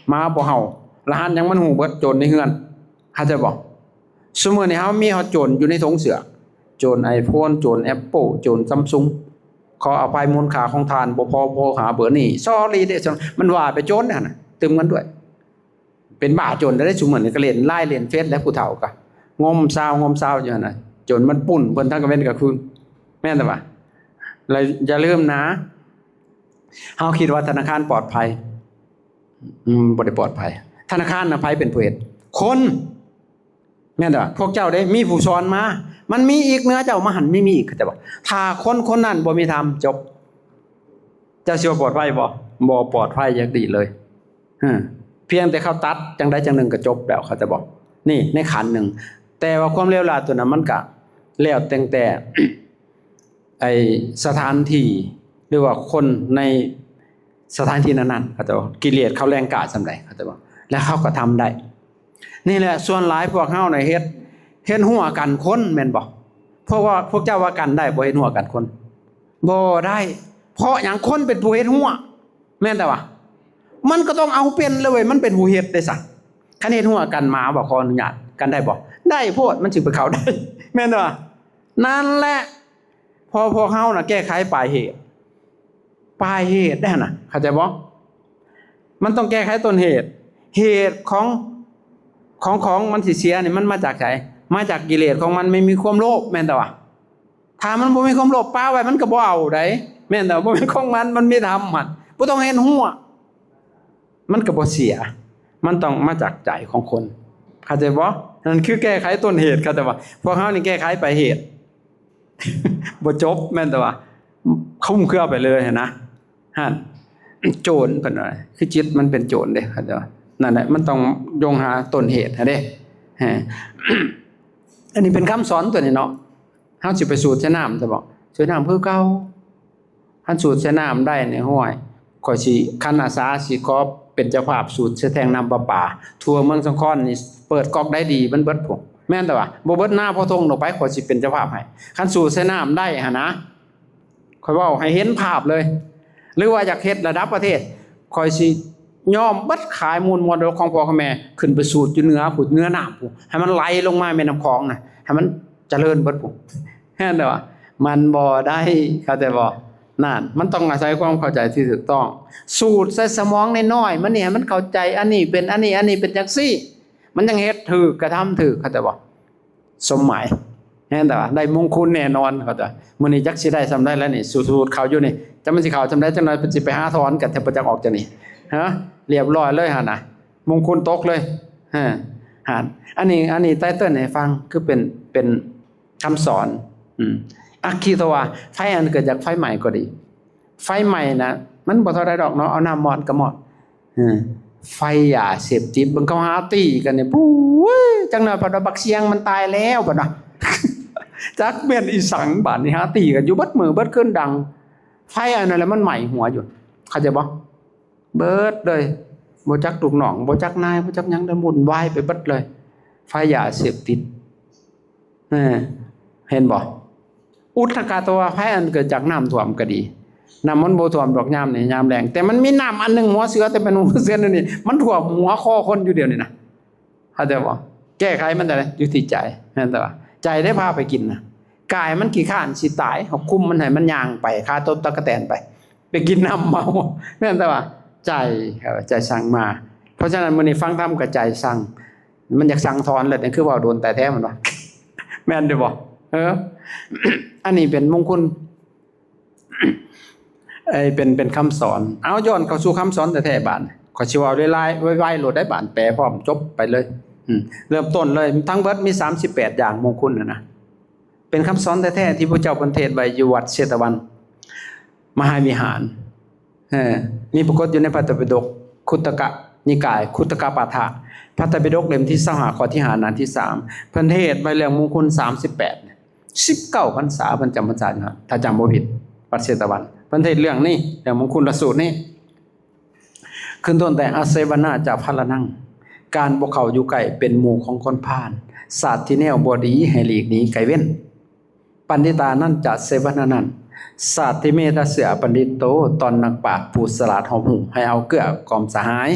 ໝາບໍ່ເຫົ່າ, ລະຫັດຫຍັງມັນຮູ້ເບິດ, ໂຈນໃນເຮືອນ, ເຂົ້າໃຈບໍ່? ຊຸມື້ນີ້ເຮົາມີຮອດໂຈນຢູ່ໃນຖົງເສື້ອ, ໂຈນໄອໂຟນ, ໂຈນແອັບເປິ້ນ, ໂຈນຊຳຊຸງ. ຂໍອະໄພ, ມູນຄ່າຂອງທ່ານບໍ່ພໍ, ໂທຫາເບີນີ້, ຊໍຣີເດ້, ມັນວ່າໄປໂຈນຫັ້ນນະ, ຕື່ມເງິນດ້ວຍ. ເປັນບ້າໂຈນໄດ້ຊຸມື້ນີ້, ກໍເລ່ນລາຍເລ່ນເຟສແລ້ວ, ຜູ້ເຖົ້າກໍງົມຊາວງົມຊາວຢູ່ຫັ້ນນະ, ໂຈນມັນປຸ້ນເພິ່ນທັງກາງເວັນກາງຄືນ, ແມ່ນແຕ່ວ່າ. ແລ້ວຢ່າລືມນະ, ເຮົາຄິດວ່າທະນາຄານປອດໄພ, ອືມ, ບໍ່ໄດ້ປອດໄພ. ທະນາຄານນະ ໃຜເປັນຜູ້ເຮັດ? ຄົນ. ແມ່ນແຕ່ວ່າ ພວກເຈົ້າເດ້ ມີຜູ້ສອນມາ, ມັນມີອີກເໜືອເຈົ້າມາຫັ້ນ, ມີ, ມີອີກ, ເຂົ້າໃຈບໍ່? ຖ້າຄົນຄົນນັ້ນບໍ່ມີທຳ, ຈົບ. ເຈົ້າຊິວ່າປອດໄພບໍ່? ບໍ່ປອດໄພຢ່າງດີເລີຍ. ເອີ ພຽງແຕ່ເຂົາຕັດຈັ່ງໃດຈັ່ງໜຶ່ງກໍຈົບແລ້ວ, ເຂົ້າໃຈບໍ່? ນີ້ໃນຂັນໜຶ່ງ. ແຕ່ວ່າຄວາມເລວລາດຕົວນັ້ນ ມັນກະແລ້ວຕັ້ງແຕ່ ໄອ້ສະຖານທີ່ ຫຼືວ່າຄົນໃນສະຖານທີ່ນັ້ນໆ, ເຂົາເຈົ້າ ກິເລດເຂົາແຮງກ້າສ່ຳໃດ, ເຂົາເຈົ້າ ແລ້ວເຂົາກໍທຳໄດ້. ນີ້ແຫຼະ ສ່ວນຫຼາຍພວກເຮົານະເຮັດ, ເຮັດຮົ້ວກັນຄົນແມ່ນບໍ່? ພວກວ່າ ພວກເຈົ້າວ່າກັນໄດ້ບໍ່ ເຮັດຮົ້ວກັນຄົນ? ບໍ່ໄດ້. ເພາະຫຍັງ? ຄົນເປັນຜູ້ເຮັດຮົ້ວ. ແມ່ນແຕ່ວ່າ ມັນກໍຕ້ອງເອົາເປັນແລ້ວເວີຍ, ມັນເປັນຜູ້ເຮັດເດ້ຊະ. ຄັນເຮັດຮົ້ວກັນໝາບໍ່ຂໍອະນຸຍາດກັນໄດ້ບໍ່? ໄດ້ໂພດ, ມັນຊິໄປເຂົ້າໄດ້, ແມ່ນແຕ່ວ່າ ນັ້ນແຫຼະ ເພາະພວກເຮົານະແກ້ໄຂປາຍເຫດ, ປາຍເຫດໄດ້ຫັ້ນນະ, ເຂົ້າໃຈບໍ່? ມັນຕ້ອງແກ້ໄຂຕົ້ນເຫດ. ເຫດຂອງ ຂອງ ຂອງມັນຊິເສຍນີ້ ມັນມາຈາກໃສ? ມາຈາກກິເລດຂອງມັນ, ມັນມີຄວາມໂລບ, ແມ່ນແຕ່ວ່າ ຖ້າມັນບໍ່ມີຄວາມໂລບປະໄວ້ ມັນກໍບໍ່ເອົາໃດ, ແມ່ນແຕ່ວ່າບໍ່ແມ່ນຂອງມັນ, ມັນມີທຳຫັ້ນ, ບໍ່ຕ້ອງເຮັດຮົ້ວ, ມັນກໍບໍ່ເສຍ. ມັນຕ້ອງມາຈາກໃຈຂອງຄົນ, ເຂົ້າໃຈບໍ່? ນັ້ນຄືແກ້ໄຂຕົ້ນເຫດ, ເຂົ້າໃຈບໍ່? ພວກເຮົານີ້ແກ້ໄຂປາຍເຫດ ບໍ່ຈົບ, ແມ່ນແຕ່ວ່າຄຸມເຄືອໄປເລີຍຫັ້ນນະ. ຫັ້ນ ໂຈນເພິ່ນວ່າ ຄືຈິດມັນເປັນໂຈນເດ້, ເຂົາເຈົ້າ ນັ້ນແຫຼະ ມັນຕ້ອງຢົງຫາຕົ້ນເຫດຫັ້ນເດ້. ເອີ ອັນນີ້ເປັນຄຳສອນຕົວນີ້ເນາະ, ເຮົາຊິໄປສູດໃສ່ນ້ຳຊະບໍ? ສູດນ້ຳຄືເກົ່າ. ຄັນສູດໃສ່ນ້ຳໄດ້ນີ້ ຫ້ວຍ ຂ້ອຍຊິ ຄັນອາສາຊິຂໍເປັນເຈົ້າພາບສູດໃສ່ແທງນ້ຳປະປາທົ່ວເມືອງສາຄອນນີ້, ເປີດກັອກໄດ້ດີມັນເບິດພຸ້ນ, ແມ່ນແຕ່ວ່າບໍ່ເບິດນາພໍທົ່ງດອກໄປ, ຂ້ອຍຊິເປັນເຈົ້າພາບໃຫ້. ຄັນສູດໃສ່ນ້ຳໄດ້ຫັ້ນນະ ຂ້ອຍເວົ້າໃຫ້ເຫັນພາບເລີຍ. ຫຼືວ່າຢາກເຮັດລະດັບປະເທດ, ຂ້ອຍຊິຍອມເບິດຂາຍມູນມໍລະດົກຂອງພໍ່ຂອງແມ່ ຂຶ້ນໄປສູດຢູ່ເໜືອພຸ້ນ, ເໜືອນ້ຳພຸ້ນ, ໃຫ້ມັນໄຫຼລົງມາແມ່ນ້ຳຂອງນະ, ໃຫ້ມັນຈະເລີນເບິດພຸ້ນ. ແມ່ນແຕ່ວ່າມັນບໍ່ໄດ້, ເຂົ້າໃຈບໍ່? ນັ້ນ ມັນຕ້ອງອາໄສຄວາມເຂົ້າໃຈທີ່ຖືກຕ້ອງ. ສູດໃສ່ສະໝອງນ້ອຍໆມັນນີ້ ໃຫ້ມັນເຂົ້າໃຈ, ອັນນີ້ເປັນອັນນີ້, ອັນນີ້ເປັນຈັ່ງຊີ້, ມັນຈັ່ງເຮັດຖືກ, ກະທຳຖືກ, ເຂົ້າໃຈບໍ່? ສົມໝາຍ. ແມ່ນແຕ່ວ່າໄດ້ມຸງຄຸນແນ່ນອນ, ເຂົາຈະ ມື້ນີ້ຈັກຊິໄດ້ສ່ຳໃດແລ້ວນີ້, ສູດເຂົ້າຢູ່ນີ້, ຈັກມັນຊິເຂົ້າສ່ຳໃດ, ຈັກໜ່ອຍເພິ່ນຊິໄປຫາຖອນກັນ ແຕ່ບໍ່ຈັກອອກຈາກນີ້. ຮະ ລຽບຮ້ອຍເລີຍຫັ້ນນະ, ມຸງຄຸນຕົກເລີຍ. ຮະ ຫັ້ນ ອັນນີ້ ອັນນີ້ໄຕເຕີນໃຫ້ຟັງ, ຄືເປັນ ເປັນຄຳສອນ. ອືມ ອັກຄີໂຕວາ ໄຟອັນເກີດຈາກໄຟໄໝ້ກໍດີ, ໄຟໄໝ້ນະ ມັນບໍ່ເທົ່າໃດດອກເນາະ, ເອົານ້ຳມອດກໍມອດ. ເອີ ໄຟຢາເສບຕິດ ເບິ່ງເຂົາຫາຕີກັນນີ້ ປຸ້ຍ ຈັກໜ່ອຍພັດວ່າບັກຊຽງມັນຕາຍແລ້ວ ພັດວ່າ ຈັກແມ່ນອີ່ສັງ. ບາດນີ້ຫາຕີກັນຢູ່ເບິດມື້ເບິດຄືນ ດັງໄຟອັນນັ້ນແຫຼະ ມັນໄໝ້ຫົວຢູ່ ເຂົ້າໃຈບໍ່? ເບິດເລີຍ, ບໍ່ຈັກລູກນ້ອງ ບໍ່ຈັກນາຍ ບໍ່ຈັກຫຍັງເລີຍ, ວຸ່ນວາຍໄປເບິດເລີຍ ໄຟຢາເສບຕິດ. ເອີ ເຫັນບໍ່? ອຸດທະກະໂຕວາ ໄພອັນເກີດຈາກນ້ຳຖ້ວມກໍດີ, ນ້ຳມັນບໍ່ຖ້ວມດອກຍາມນີ້ ຍາມແລ້ງ, ແຕ່ມັນມີນ້ຳອັນໜຶ່ງ ຫົວເສືອ ແຕ່ເປັນຫົວເສືອນີ້ ມັນຖ້ວມຫົວຄໍຄົນຢູ່ດຽວນີ້ນະ, ເຂົ້າໃຈບໍ່? ແກ້ໄຂມັນແຕ່ໃດ? ຢູ່ທີ່ໃຈ, ແມ່ນແຕ່ວ່າໃຈໄດ້ພາໄປກິນນະ. ກາຍມັນຂີ້ຄ້ານຊິຕາຍ ເຮົາຄຸມມັນໃຫ້ມັນຍ່າງໄປ ຄາຕົບຕັກກະແຕນໄປ ໄປກິນນ້ຳເມົາ, ແມ່ນແຕ່ວ່າໃຈ, ໃຈສັ່ງມາ. ເພາະສະນັ້ນ ມື້ນີ້ຟັງທຳກໍໃຈສັ່ງ, ມັນຢາກສັ່ງຖອນແລ້ວ, ນີ້ຄືເວົ້າໂດນຕາຍແທ້ ແມ່ນບໍ່? ແມ່ນຢູ່ບໍ່? ເອີ ອັນນີ້ເປັນມຸງຄຸນ ເອີ ເປັນ ເປັນຄຳສອນ. ເອົາ ຍ້ອນເຂົ້າສູ່ຄຳສອນແທ້ໆ ບາດ ຂ້ອຍຊິເວົ້າຫຼາຍໆ ໄວໆ ໂລດໄດ໋ ບາດ ແປພ້ອມ ຈົບໄປເລີຍ. ອືມ ເລີ່ມຕົ້ນເລີຍ ທັງເບິດມີສາມສິບແປດຢ່າງມຸງຄຸນນະນະ. ເປັນຄຳສອນແທ້ໆ ທີ່ພະເຈົ້າເພິ່ນເທດໄວ້ຢູ່ວັດເຊຕະວັນມະຫາວິຫານ. ເອີ ມີປາກົດຢູ່ໃນພະໄຕຣປິດົກ ຄຸດຕະກະນິກາຍ ຄຸດຕະກະປາຖະ ພະໄຕຣປິດົກເຫຼັ້ມທີຊາວຫ້າ ຂໍ້ທີຫ້າ ໜ້າທີສາມ ເພິ່ນເທດໄວ້ເລື່ອງມຸງຄຸນສາມສິບແປດ ສິບເກົ້າພັນສາ ເພິ່ນຈຳພັນສາຢູ່ຫັ້ນ ຖ້າຈຳບໍ່ຜິດ ວັດເຊຕະວັນ ເພິ່ນເທດເລື່ອງນີ້ ເລື່ອງມຸງຄຸນລະສູດນີ້. ຂຶ້ນຕົ້ນແຕ່ ອະເສວະນາຈະພະລະນັງ ການບໍ່ເຂົ້າຢູ່ໃກ້ເປັນໝູ່ຂອງຄົນພານ ຊາດທີ່ແນວບໍ່ດີໃຫ້ຫຼີກໜີໄກເວັ້ນ. ປັນດິຕານັນຈະເສວະນານັນ ຊາດທີ່ເມທະເສວະປັນດິໂຕ ຕອນນັກປາດຜູ້ສະຫຼາດຮອບຮູ້ ໃຫ້ເອົາເກື້ອກອມສະຫາຍ.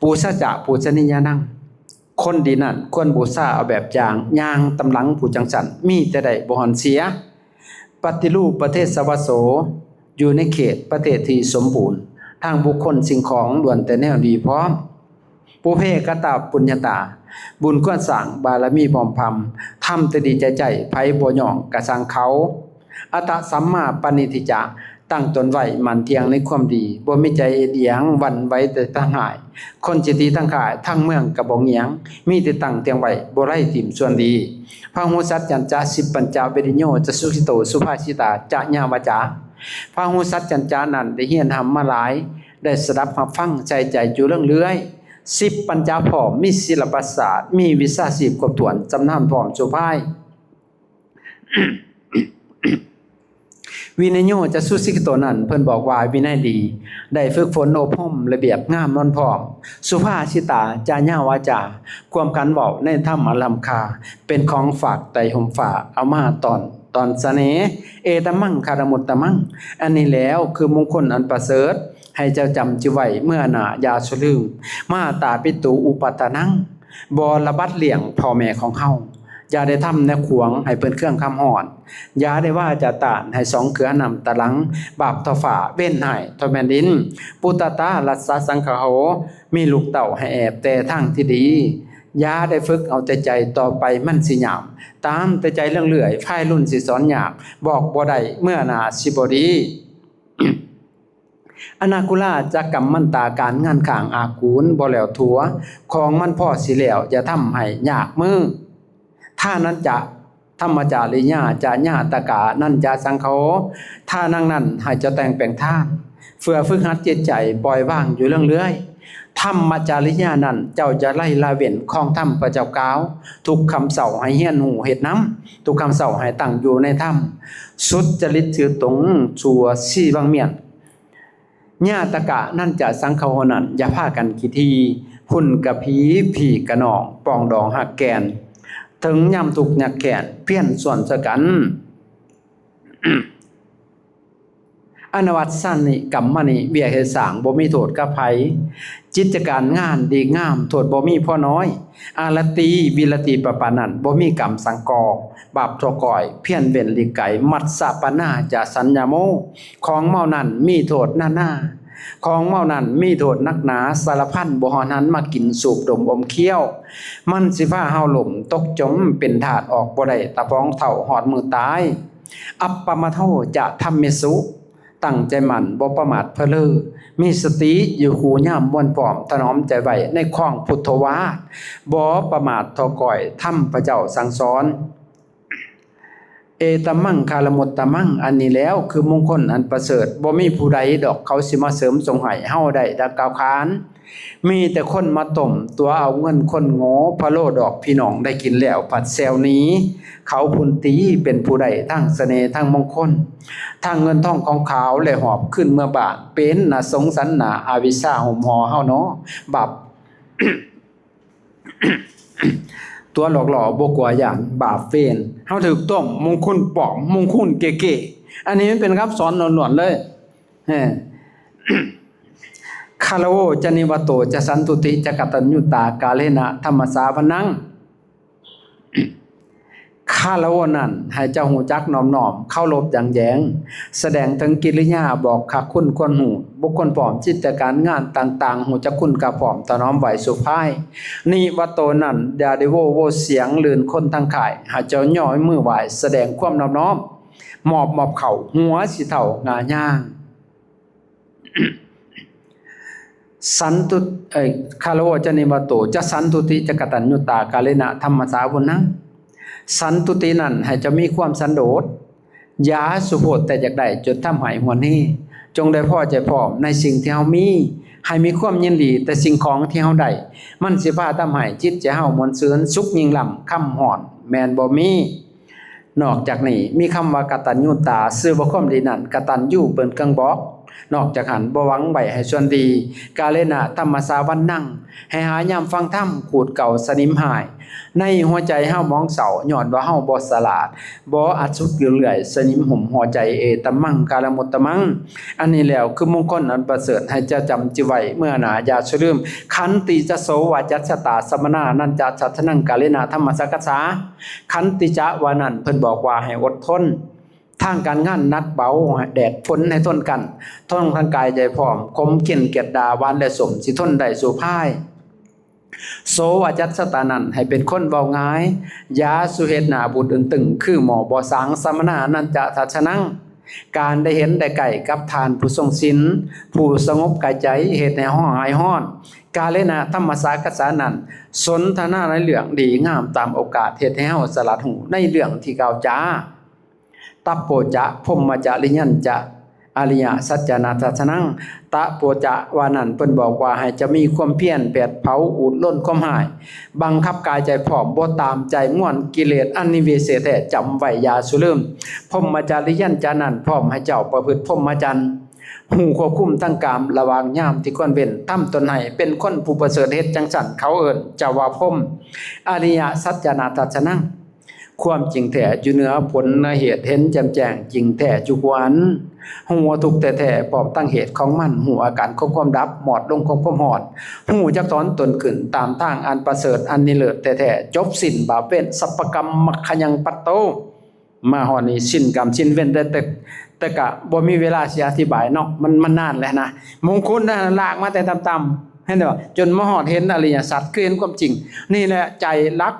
ປູຊາຈະປູຊະນີຍານັງ ຄົນດີນັ້ນຄວນບູຊາເອົາແບບຢ່າງ ຍ່າງຕາມຫຼັງຜູ້ຈັ່ງຊັ້ນ ມີແຕ່ໄດ້ບໍ່ຮ່ອນເສຍ. ປະຕິຮູບປະເທສະວະໂສ ຢູ່ໃນເຂດປະເທດທີ່ສົມບູນ ທັງບຸກຄົນສິ່ງຂອງລ້ວນແຕ່ແນວດີພ້ອມ. ປຸເພກະຕະປຸນຍະຕາ ບຸນຄວນສ້າງບາລະມີພ້ອມພຳ ທຳແຕ່ດີໃຈໃຈ ໃຜບໍ່ຍ້ອງກະຊ່າງເຂົາ. ອັດຕະສຳມາປະນິທິຈະ ຕັ້ງຕົນໄວ້ໝັ້ນທ່ຽງໃນຄວາມດີ ບໍ່ມີໃຈເອັນອຽງຫວັ່ນໄຫວແຕ່ທາງຮ້າຍ ຄົນຊິຕິທັງຄ້າຍທັງເມືອງກະບໍ່ງຽງ ມີແຕ່ຕັ້ງທ່ຽງໄວ້ ບໍ່ໄດ້ຖິ້ມສ່ວນດີ. ພະຫູສັດຍັນຈະ ສິບປັນຈະ ເວລິໂຍ ຈະສຸຂິໂຕ ສຸພາສິຕາ ຈະຍາວາຈາ. ພະຫູສັດຍັນຈະນັ້ນໄດ້ຮຽນຮ່ຳມາຫຼາຍ ໄດ້ສະດັບຮັບຟັງໃສ່ໃຈຢູ່ເລື່ອງເລື້ອຍ. ສິບປັນຈະພ້ອມ ມີສິລະປະສາດ ມີວິຊາຊີບຄົບຖ້ວນ ຊຳນານພ້ອມໂສພາຍ. ວິນະໂຍຈະສຸສິກຂະໂຕນັ້ນ ເພິ່ນບອກວ່າວິໄນດີ ໄດ້ຝຶກຝົນອົບຮົມລະບຽບງາມນອນພ້ອມ. ສຸພາສິຕາຈະຍາວາຈາ ຄວາມຄັນເວົ້າໃນທຳອັນລ້ຳຄ່າ ເປັນຂອງຝາກໃຕ້ຮົ່ມຟ້າ ເອົາມາຕ້ອນ ຕ້ອນສະເໜ່. ເອຕະມັງຄາລະມຸດຕະມັງ ອັນນີ້ແລ້ວຄືມຸງຄຸນອັນປະເສີດ ໃຫ້ເຈົ້າຈຳຈື່ໄວ້ເມື່ອໜ້າຢ່າສຸລືມ. ມາຕາປິຕູອຸປາທານັງ ບໍລະບັດລ້ຽງພໍ່ແມ່ຂອງເຮົາ. ຢ່າໄດ້ທຳແນວຂວາງໃຫ້ເພິ່ນເຄືອງຄຳຮ້ອນ. ຢ່າໄດ້ວາຈາຕ້ານໃຫ້ສອງເຄືອນ້ຳຕາຫຼັງ. ບາບທໍ່ຟ້າເວນຮ້າຍທໍ່ແຜ່ນດິນ. ປຸດຕະຕາລັດສະສັງຄະໂຫ ມີລູກເຕົ້າໃຫ້ແອບແຕ່ທາງທີ່ດີ. ຢ່າໄດ້ຝຶກເອົາແຕ່ໃຈ ຕໍ່ໄປມັນຊິຍາມ. ຕາມແຕ່ໃຈເລື່ອງເລື້ອຍ ພາຍລຸນຊິສອນຍາກ. ບອກບໍ່ໄດ້ເມື່ອໜ້າຊິບໍ່ດີ. ອະນາກຸລາຈະກຳມັນຕາ ການງານຄ້າງອາກູນບໍ່ແລ້ວທົ່ວ ຂອງມັນພໍຊິແລ້ວ ຢ່າທຳໃຫ້ຍາກມື. ທານັນຈະທຳມະຈາລິຍາ ຈະຍາຕະການັນຈະສັງຄະໂຫ ທານັງນັ້ນໃຫ້ເຈົ້າແຕ່ງແປງທານ ເພື່ອຝຶກຫັດຈິດໃຈປ່ອຍວາງຢູ່ເລື່ອງເລື້ອຍ. ທຳມະຈາລິຍານັ້ນເຈົ້າຈະໄລ່ລະເວັ້ນຂອງທຳພະເຈົ້າກ່າວ ທຸກຄ່ຳເຊົ້າໃຫ້ຮຽນຮູ້ເຮັດນຳ ທຸກຄ່ຳເຊົ້າໃຫ້ຕັ້ງຢູ່ໃນທຳ ສຸດຈະລິດຊື່ຕົງຊົ່ວຊີວັງມຽນ. ຍາຕະກະນັນຈະສັງຄະໂຫ ນັ້ນ ຢ່າພາກັນຂີ້ຖີ່ ຮຸ່ນກະຜີພີ່ກະນ້ອງ ປອງດອງຮັກແກ່ນ ເຖິງຍາມທຸກຍາກແຄ້ນ ພຽນຊວນຊ່ວຍກັນ. ອະນະວັດສານິກຳມະນິ ວຽກເຮັດສ້າງບໍ່ມີໂທດກັບໃຜ ກິດຈະການງານດີງາມ ໂທດບໍ່ມີພໍນ້ອຍ ອາລະຕີວິລະຕີປະປານັ້ນ ບໍ່ມີກຳສັງກໍ່ ບາບທົ່ວກ້ອຍ ພຽນເວັ້ນຫຼີກໄກ ມັດສະປະນາຈະສັນຍາໂມ ຂອງເມົານັ້ນມີໂທດນານາ ຂອງເມົານັ້ນມີໂທດໜັກໜາສາລະພັນ ບໍ່ຮ້ອນຫັນມາກິນສູບດົມອົມຄ້ຽວ ມັນຊິພາເຮົາລົ້ມຕົກຈົມເປັນທາດອອກບໍ່ໄດ້ ຕາບອງເຖົ້າຮອດມື້ຕາຍ. ອັບປະມາໂທຈະທຳເມສຸ ຕັ້ງໃຈໝັ້ນບໍ່ປະໝາດເພີ້ເລີ ມີສະຕິຢູ່ຄູ່ຍາມມ່ວນພ້ອມ ຖະໜອມໃຈໄວ້ໃນຄວາງພຸດໂທວາດ ບໍ່ປະໝາດທໍ່ກ້ອຍທຳພະເຈົ້າສັ່ງສອນ. ເອຕະມັງຄາລະມຸດຕະມັງ ອັນນີ້ແລ້ວຄືມຸງຄຸນອັນປະເສີດ ບໍ່ມີຜູ້ໃດດອກເຂົາຊິມາເສີມສົ່ງໃຫ້ເຮົາໄດ້ດັ່ງກ່າວຂານ ມີແຕ່ຄົນມາຕົ້ມຕົວເອົາເງິນຄົນໂງ່ ພະໂລດອກພີ່ນ້ອງໄດ້ກິນແລ້ວພັດແຊວໜີ ເຂົາພຸ້ນຕີເປັນຜູ້ໄດ້ທັງສະເໜ່ທັງມົງຄົນ ທັງເງິນທອງຂອງຂາວ ແລະ ຫອບຄືນເມືອບ້ານ ເປັນໜ້າສົງສັນໜ້າອາວິຊາຫຸ້ມຫໍ່ເຮົາເນາະ ບາບ ຕົວະຫຼອກຫຼໍ່ບໍ່ກົວຢ້ານບາບເວນ ເຮົາຖືກຕົ້ມ ມຸງຄຸນປອມ ມຸງຄຸນເກ້ໆ ອັນນີ້ມັນເປັນຄຳສອນລ້ວນໆເລີຍ. ຄາລະໂວຈະນິວະໂຕຈະສັນຕຸຕິຈະກະຕັນຍູຕາກາເລນະທຳມະສາວະນັງ ຄ ຄາລະໂອນັ້ນ ໃຫ້ເຈົ້າຮູ້ຈັກນອບນ້ອມເຄົາລົບຢ່າງແຍງ, ສະແດງເຖິງກິລິຍາບອກຄັກຄຸນຄວນຮູ້, ບຸກຄົນພ້ອມ, ກິດຈະການງານຕ່າງໆ, ຮູ້ຈັກຄຸນກະພ້ອມ, ຖະໜອມໄຫວ້ສຸພາຍ. ນິວະໂຕນັ້ນ ຢ່າໄດ້ໂວໂວສຽງລື່ນຄົນທັງຄ້າຍ, ໃຫ້ເຈົ້າຍໍມືໄຫວ້ ສະແດງຄວາມນອບນ້ອມ, ມອບ ມອບເຂົ້າ, ຫົວຊິເທົ້າງາຍາງ. ສັນຕຸ ເອີຍ ຄາລະໂອຈະນິວະໂຕ ຈະສັນຕຸຕິ ຈະກະຕັນຍູຕາ ກາເລນະ ທຳມະສາ ບຸນນັງ. ສັນຕຸຕິນັ້ນ ໃຫ້ເຈົ້າມີຄວາມສັນໂດດ, ຢ່າສຸໂພດແຕ່ຢາກໄດ້ ຈົນທຳໃຫ້ຫວນເຮ. ຈົ່ງໄດ້ພໍໃຈພ້ອມໃນສິ່ງທີ່ເຮົາມີ, ໃຫ້ມີຄວາມຍິນດີແຕ່ສິ່ງຂອງທີ່ເຮົາໄດ້. ມັນຊິພາທຳໃຫ້ຈິດໃຈເຮົາມ່ວນຊື່ນ, ສຸກຍິ່ງລ້ຳ, ຄຳຮ້ອນແມ່ນບໍ່ມີ. ນອກຈາກນີ້ ມີຄຳວ່າກະຕັນຍູຕາ, ຊື່ວ່າຄວາມດີນັ້ນ ກະຕັນຍູເປັນເຄື່ອງບອກ. ນອກຈາກຫັ້ນ ບໍ່ຫວັງໄວ້ໃຫ້ສ່ວນດີ, ກາເລນະ ທຳມະສາ ວັນນັງ, ໃຫ້ຫາຍາມຟັງທຳ, ຂູດເກົ່າສະໜິມຫາຍ. ໃນຫົວໃຈເຮົາໝອງເສົ້າ, ຍ້ອນວ່າເຮົາບໍ່ສະຫຼາດ, ບໍ່ອາດສຸກຢູ່ເລື້ອຍ, ສະໜິມຫຸ້ມຫໍ່ໃຈ, ເອຕະມັງ ກາລະມຸດຕະມັງ. ອັນນີ້ແລ້ວຄືມົງຄົນອັນປະເສີດ, ໃຫ້ເຈົ້າຈຳຈື່ໄວ້ເມື່ອໜ້າ, ຢ່າສຸລືມ. ຂັນຕິຈະໂສວາຈັດສະຕາ ສະມະນານັນຈະສາສະນັງ ກາເລນະ ທຳມະສາກັດສາ. ຂັນຕິຈະວ່ານັ້ນ ເພິ່ນບອກວ່າໃຫ້ອົດທົນ, ທາງການງານໜັກເບົາ, ແດດຝົນໃຫ້ທົນກັນ, ທົນທັງກາຍໃຈພ້ອມ, ຂົມເຂັ້ນກຽດດ່າ, ຫວານແລະສົ້ມ, ຊິທົນໄດ້ສູ້ພາຍ. ໂສວາຈັດສະຕານັ້ນ ໃຫ້ເປັນຄົນເວົ້າງ່າຍ, ຢ່າສູ່ເຮັດໜ້າບູດອຶງຕຶງ ຄືໝໍ້ບໍ່ສາງ. ສະມະນານັນຈະສາສະນັງ, ການໄດ້ເຫັນໄດ້ໃກ້ກັບທ່ານຜູ້ຊົງສິນ, ຜູ້ສະຫງົບກາຍໃຈ, ເຮັດໃຫ້ຮ້ອນຫາຍຮ້ອນ. ກາເລນະ ທຳມະສາກັດສານັ້ນ ສົນທະນາໃນເລື່ອງດີງາມຕາມໂອກາດ, ເຮັດໃຫ້ເຮົາສະຫຼາດຮູ້ໃນເລື່ອງທີ່ກ່າວຈາ. ຕັບໂປຈະ ພົມມະຈະລິຍັນຈະ ອະລິຍະສັດຈານາທັດສະນັງ. ຕະໂປຈະວ່ານັ້ນ ເພິ່ນບອກວ່າໃຫ້ຈະມີຄວາມພຽນ ແຜດເຜົາ ອູດລົນຄວາມຮ້າຍ, ບັງຄັບກາຍໃຈພ້ອມ, ບໍ່ຕາມໃຈມວນກິເລດອັນນິເວເສແທ້, ຈຳໄວ້ຢ່າສູ່ລືມ. ພົມມະຈະລິຍັນຈະນັ້ນ ພ້ອມໃຫ້ເຈົ້າປະພຶດພົມມະຈັນ, ຮູ້ຄວບຄຸມທັງກາມລະຫວ່າງຍາມທີ່ຄວນເວັ້ນ, ທຳຕົນໃຫ້ເປັນຄົນຜູ້ປະເສີດ, ເຮັດຈັ່ງຊັ້ນເຂົາເອີ້ນເຈົ້າວ່າພົມ. ອະລິຍະສັດຈານາທັດສະນັງ. ຄວາມຈິງແທ້ຢູ່ເໜືອຜົນເໜືອເຫດ, ເຫັນແຈ່ມແຈ້ງຈິງແທ້ຢູ່ກວ່ານັ້ນ, ຮູ້ວ່າທຸກແທ້ໆ ພ້ອມທັງເຫດຂອງມັນ, ຮູ້ອາການຂອງຄວາມດັບ, ມອດລົງຂອງຄວາມຮອດ, ຮູ້ຈັກຖອນຕົນຂຶ້ນຕາມທາງອັນປະເສີດ, ອັນນິເລີດແທ້ໆ, ຈົບສິ້ນບາບເວນ, ສັບພະກຳມັກຂະຍັງປັດໂຕ. ມາຮອດນີ້ ສິ້ນກຳສິ້ນເວນ, ແຕ່ ແຕ່ ແຕ່ກະບໍ່ມີເວລາຊິອະທິບາຍເນາະ, ມັນ ມັນນານແຫຼະນະ. ມຸງຄຸນນະ ລາກມາແຕ່ຕ່ຳໆ ເຫັນບໍ່? ຈົນມາຮອດເຫັນອະລິຍະສັດ, ຄືເຫັນຄວາມຈິງ. ນີ້ແຫຼະໃຈຫຼັກ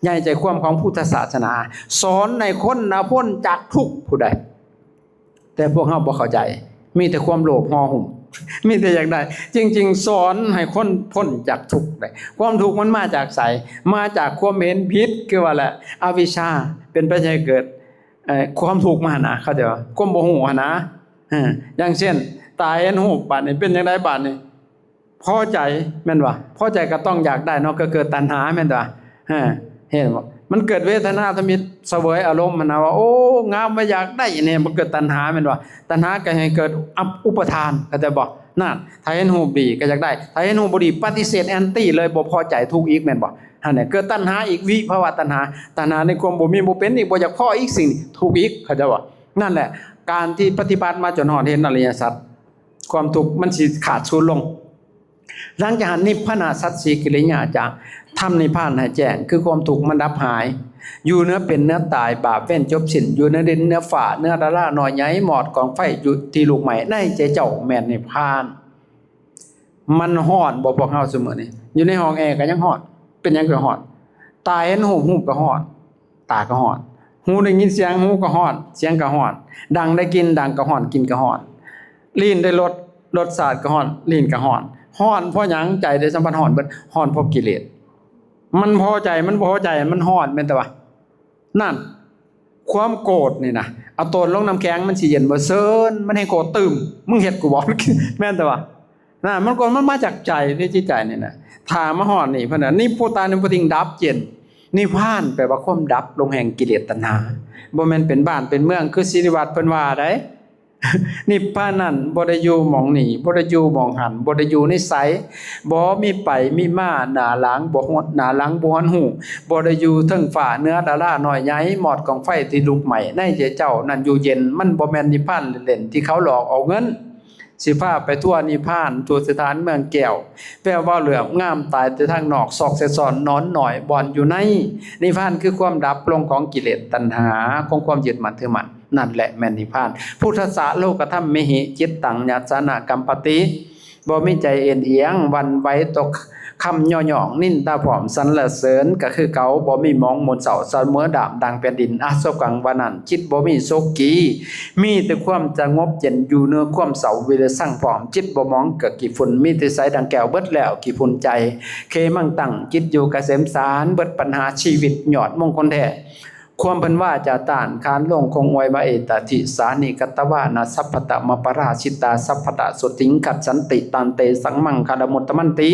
ໃຫຍ່ໃຈຄວາມຂອງພຸດທະສາສະໜາ, ສອນໃຫ້ຄົນນະພົ້ນຈາກທຸກຜູ້ໃດ. ແຕ່ພວກເຮົາບໍ່ເຂົ້າໃຈ, ມີແຕ່ຄວາມໂລບຫໍ່ຫຸ້ມ, ມີແຕ່ຢາກໄດ້. ຈິງໆ ສອນໃຫ້ຄົນພົ້ນຈາກທຸກໄດ້. ຄວາມທຸກມັນມາຈາກໃສ? ມາຈາກຄວາມເຫັນຜິດ, ຄືວ່າແຫຼະ, ອະວິຊຊາເປັນປັດໄຈໃຫ້ເກີດ ເອີ ຄວາມທຸກມາຫັ້ນນະ, ເຂົ້າໃຈບໍ່? ຄວາມບໍ່ຮູ້ຫັ້ນນະ. ເອີ ຢ່າງເຊັ່ນ ຕາເຫັນຮູບ, ບາດນີ້ເປັນຈັ່ງໃດ? ບາດນີ້ ພໍໃຈແມ່ນບໍ່? ພໍໃຈກໍຕ້ອງຢາກໄດ້ເນາະ, ກໍເກີດຕັນຫາແມ່ນບໍ່? ເອີ ເຫັນບໍ່? ມັນເກີດເວທະນາທຳອິດ, ສະເຫວີຍອາລົມຫັ້ນນະ, ວ່າ ໂອ້ ງາມ, ວ່າຢາກໄດ້ນີ້, ມັນເກີດຕັນຫາແມ່ນບໍ່? ຕັນຫາກໍໃຫ້ເກີດ ອະ ອຸປະທານ, ເຂົ້າໃຈບໍ່? ນັ້ນ ຖ້າເຫັນຮູບດີກໍຢາກໄດ້, ຖ້າເຫັນຮູບບໍ່ດີ ປະຕິເສດ, ແອນຕີເລີຍ, ບໍ່ພໍໃຈ, ທຸກອີກແມ່ນບໍ່? ຫັ້ນແຫຼະ ເກີດຕັນຫາອີກ, ວິພາວະຕັນຫາ. ຕັນຫາໃນຄວາມບໍ່ມີ, ບໍ່ເປັນອີກ, ບໍ່ຢາກພໍອີກ, ສິ່ງນີ້ທຸກອີກ, ເຂົ້າໃຈບໍ່? ນັ້ນແຫຼະ ການທີ່ປະຕິບັດມາຈົນຮອດເຫັນອະລິຍະສັດ, ຄວາມທຸກມັນຊິຂາດສູນລົງ. ຫຼັງຈາກນັ້ນ ນິບພານະສັດສີກິລິຍາຈະ, ທຳນິບພານໃຫ້ແຈ້ງ, ຄືຄວາມທຸກມັນດັບຫາຍ, ຢູ່ເໜືອເປັນເໜືອຕາຍ, ບາບເວນຈົບສິ້ນ, ຢູ່ເໜືອດິນເໜືອຟ້າ, ເໜືອດາລານ້ອຍໃຫຍ່, ມອດກອງໄຟຢູ່ທີ່ລຸກໄໝ້, ໃນໃຈເຈົ້າແມ່ນນິບພານ. ມັນຮ້ອນບໍ່ພວກເຮົາຊຸມື້ນີ້? ຢູ່ໃນຫ້ອງແອກໍຍັງຮ້ອນ. ເປັນຫຍັງຄືຮ້ອນ? ຕາເຫັນຮູບ, ຮູບກໍຮ້ອນ, ຕາກໍຮ້ອນ. ຫູໄດ້ຍິນສຽງ, ຫູກໍຮ້ອນ, ສຽງກໍຮ້ອນ. ດັງໄດ້ກິ່ນ, ດັງກໍຮ້ອນ, ກິ່ນກໍຮ້ອນ. ລີ້ນໄດ້ລົດ, ລົດຊາດກໍຮ້ອນ, ລີ້ນກໍຮ້ອນ. ຮ້ອນເພາະຫຍັງ? ໃຈໄດ້ສຳຜັດຮ້ອນເບິດ, ຮ້ອນເພາະກິເລດ. ມັນພໍໃຈ, ມັນບໍ່ພໍໃຈ, ມັນຮ້ອນ, ແມ່ນແຕ່ວ່າ ນັ້ນ ຄວາມໂກດນີ້ນະ ເອົາໂຕນລົງນ້ຳແຂງ ມັນຊິເຢັນບໍ່? ເຊີນ ມັນແຮ່ງໂກດຕື່ມ, ມຶງເຮັດກູບໍ່? ແມ່ນແຕ່ວ່າ ນັ້ນ ມັນກໍ ມັນມາຈາກໃຈເດ້, ຈິດໃຈນີ້ນະ. ຖ້າມາຮອດນີ້ ເພິ່ນວ່າ ນິບພຸຕານຸປະຕິງ ດັບເຢັນ. ນິບພານແປວ່າຄວາມດັບລົງແຫ່ງກິເລດຕັນຫາ, ບໍ່ແມ່ນເປັນບ້ານເປັນເມືອງ ຄືສິລິວັດເພິ່ນວ່າໃດ. ນິບພານນັ້ນ ບໍ່ໄດ້ຢູ່ໝ່ອງນີ້, ບໍ່ໄດ້ຢູ່ໝ່ອງຫັ້ນ, ບໍ່ໄດ້ຢູ່ໃນໃສ, ບໍ່ມີໄປມີມາ, ໜ້າຫຼັງບໍ່ຫົດ, ໜ້າຫຼັງບໍ່ຫັນຮູ້, ບໍ່ໄດ້ຢູ່ເທິງຟ້າເໜືອດາລານ້ອຍໃຫຍ່, ມອດກອງໄຟທີ່ລຸກໄໝ້ໃນໃຈເຈົ້ານັ້ນຢູ່ເຢັນ. ມັນບໍ່ແມ່ນນິບພານເລ່ນໆ ທີ່ເຂົາຫຼອກເອົາເງິນ. ຊິພາໄປທົ່ວນິບພານ ທົ່ວສະຖານເມືອງແກ້ວ ແປວ່າເຫຼືອບງາມຕາຍແຕ່ທາງນອກ ຊອກແຊຊອນນອນໜ້ອຍບ່ອນຢູ່ໃນ. ນິບພານຄືຄວາມດັບລົງຂອງກິເລດຕັນຫາ ຂອງຄວາມຍຶດໝັ້ນຖືໝັ້ນ ນັ້ນແຫຼະແມ່ນນິບພານ. ພຸດທະສະໂລກະທຳເມຫິ ຈິດຕັງຍາສານະກັມປະຕິ ບໍ່ມີໃຈເອັນອຽງຫວັ່ນໄຫວຕໍ່ຄຳຍໍ້ຍ້ອງ ນິນທາພ້ອມສັນລະເສີນກະຄືເກົ່າ ບໍ່ມີໝອງມົນເສົ້າສະເໝີດາມດັ່ງແຜ່ນດິນອາສົກັງວານັ້ນ ຈິດບໍ່ມີໂສກີ ມີແຕ່ຄວາມສະຫງົບເຢັນຢູ່ເໜືອຄວາມເສົ້າວິລະສັງພ້ອມ ຈິດບໍ່ໝອງກະຂີ້ຝຸ່ນ ມີແຕ່ໃສດັ່ງແກ້ວເບິດແລ້ວຂີ້ຝຸ່ນໃຈ ເຂມັງຕັງ ຈິດຢູ່ກະເສມສານ ເບິດບັນຫາຊີວິດຍອດມົງຄົນແທ້ ຄວາມເພິ່ນວາຈາຕ້ານ ຄານລົງຄົງອວຍວ່າ ເອຕາທິສານິ ກະຕະວານະ ສັບພະຕະມະປະລາຊິຕາ ສັບພະຕະສຸຕິງຄັດສັນຕິ ຕັນເຕສັງມັງຄະລະມຸດຕະມັນຕິ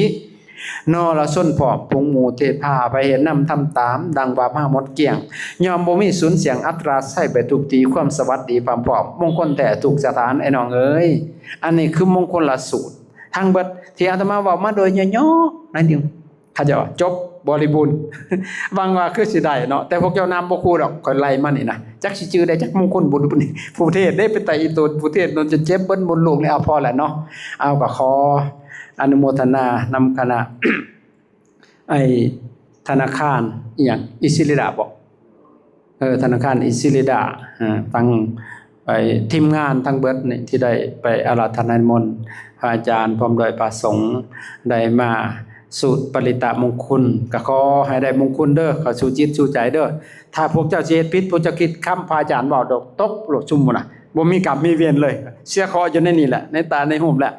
ນໍລະຊົນພ້ອມ ຝູງໝູ່ເທພາ ໃຜເຮັດນຳທຳຕາມ ດັ່ງວ່າມາໝົດກ້ຽງ ຍ່ອມບໍ່ມີສູນສ່ຽງ ອັດຕາໄຊໄປທຸກທີ່ ຄວາມສະຫວັດດີພ້ອມໆ ມົງຄົນແທ້ທຸກສະຖານ ໄອ້ນ້ອງເອີຍ ອັນນີ້ຄືມົງຄົນລະສູດ ທັງເບິດທີ່ອາດຕະມາເວົ້າມາໂດຍຫຍໍ້ໆໜ້ອຍໜຶ່ງ ເຂົາເຈົ້າວ່າຈົບບໍລິບູນ ຫວັງວ່າຄືຊິໄດ້ເນາະ ແຕ່ພວກເຈົ້ານຳບໍ່ຄູ່ດອກ ຂ້ອຍໄລ່ມານີ້ນະ ຈັກຊິຈື່ໄດ້ຈັກມຸງຄຸນບຸນ ຜູ້ເທດເດ້ ເປັນຕາອີ່ຕົນ ຜູ້ເທດໂດນຈົນເຈັບເບິດໝົດໂລກນີ້ ເອົາພໍແລ້ວເນາະ ເອົາ ກໍຂໍອະນຸໂມທະນານຳຄະນະ ໄອ້ທະນາຄານອີ່ຫຍັງ ອິດສິລິດາບໍ? ເອີ ທະນາຄານອິດສິລິດາ ເອີ ທັງ ໄອ້ທີມງານທັງເບິດນີ້ ທີ່ໄດ້ໄປອາລາທະນານິມົນພະອາຈານ ພ້ອມດ້ວຍພະສົງ ໄດ້ມາສູດປະລິຕະມຸງຄຸນ ກໍຂໍໃຫ້ໄດ້ມຸງຄຸນເດີ ເຂົ້າສູ່ຈິດສູ່ໃຈເດີ. ຖ້າພວກເຈົ້າຊິເຮັດຜິດ ພວກເຈົ້າຄິດຄຳພະອາຈານເວົ້າດອກ ຕົກໂລດ ຊຸມໝູ່ນະ ບໍ່ມີກຳມີເວນເລີຍ ເສຍເຄາະຢູ່ໃນນີ້ແຫຼະ ໃນຕາໃນຮູບແຫຼະ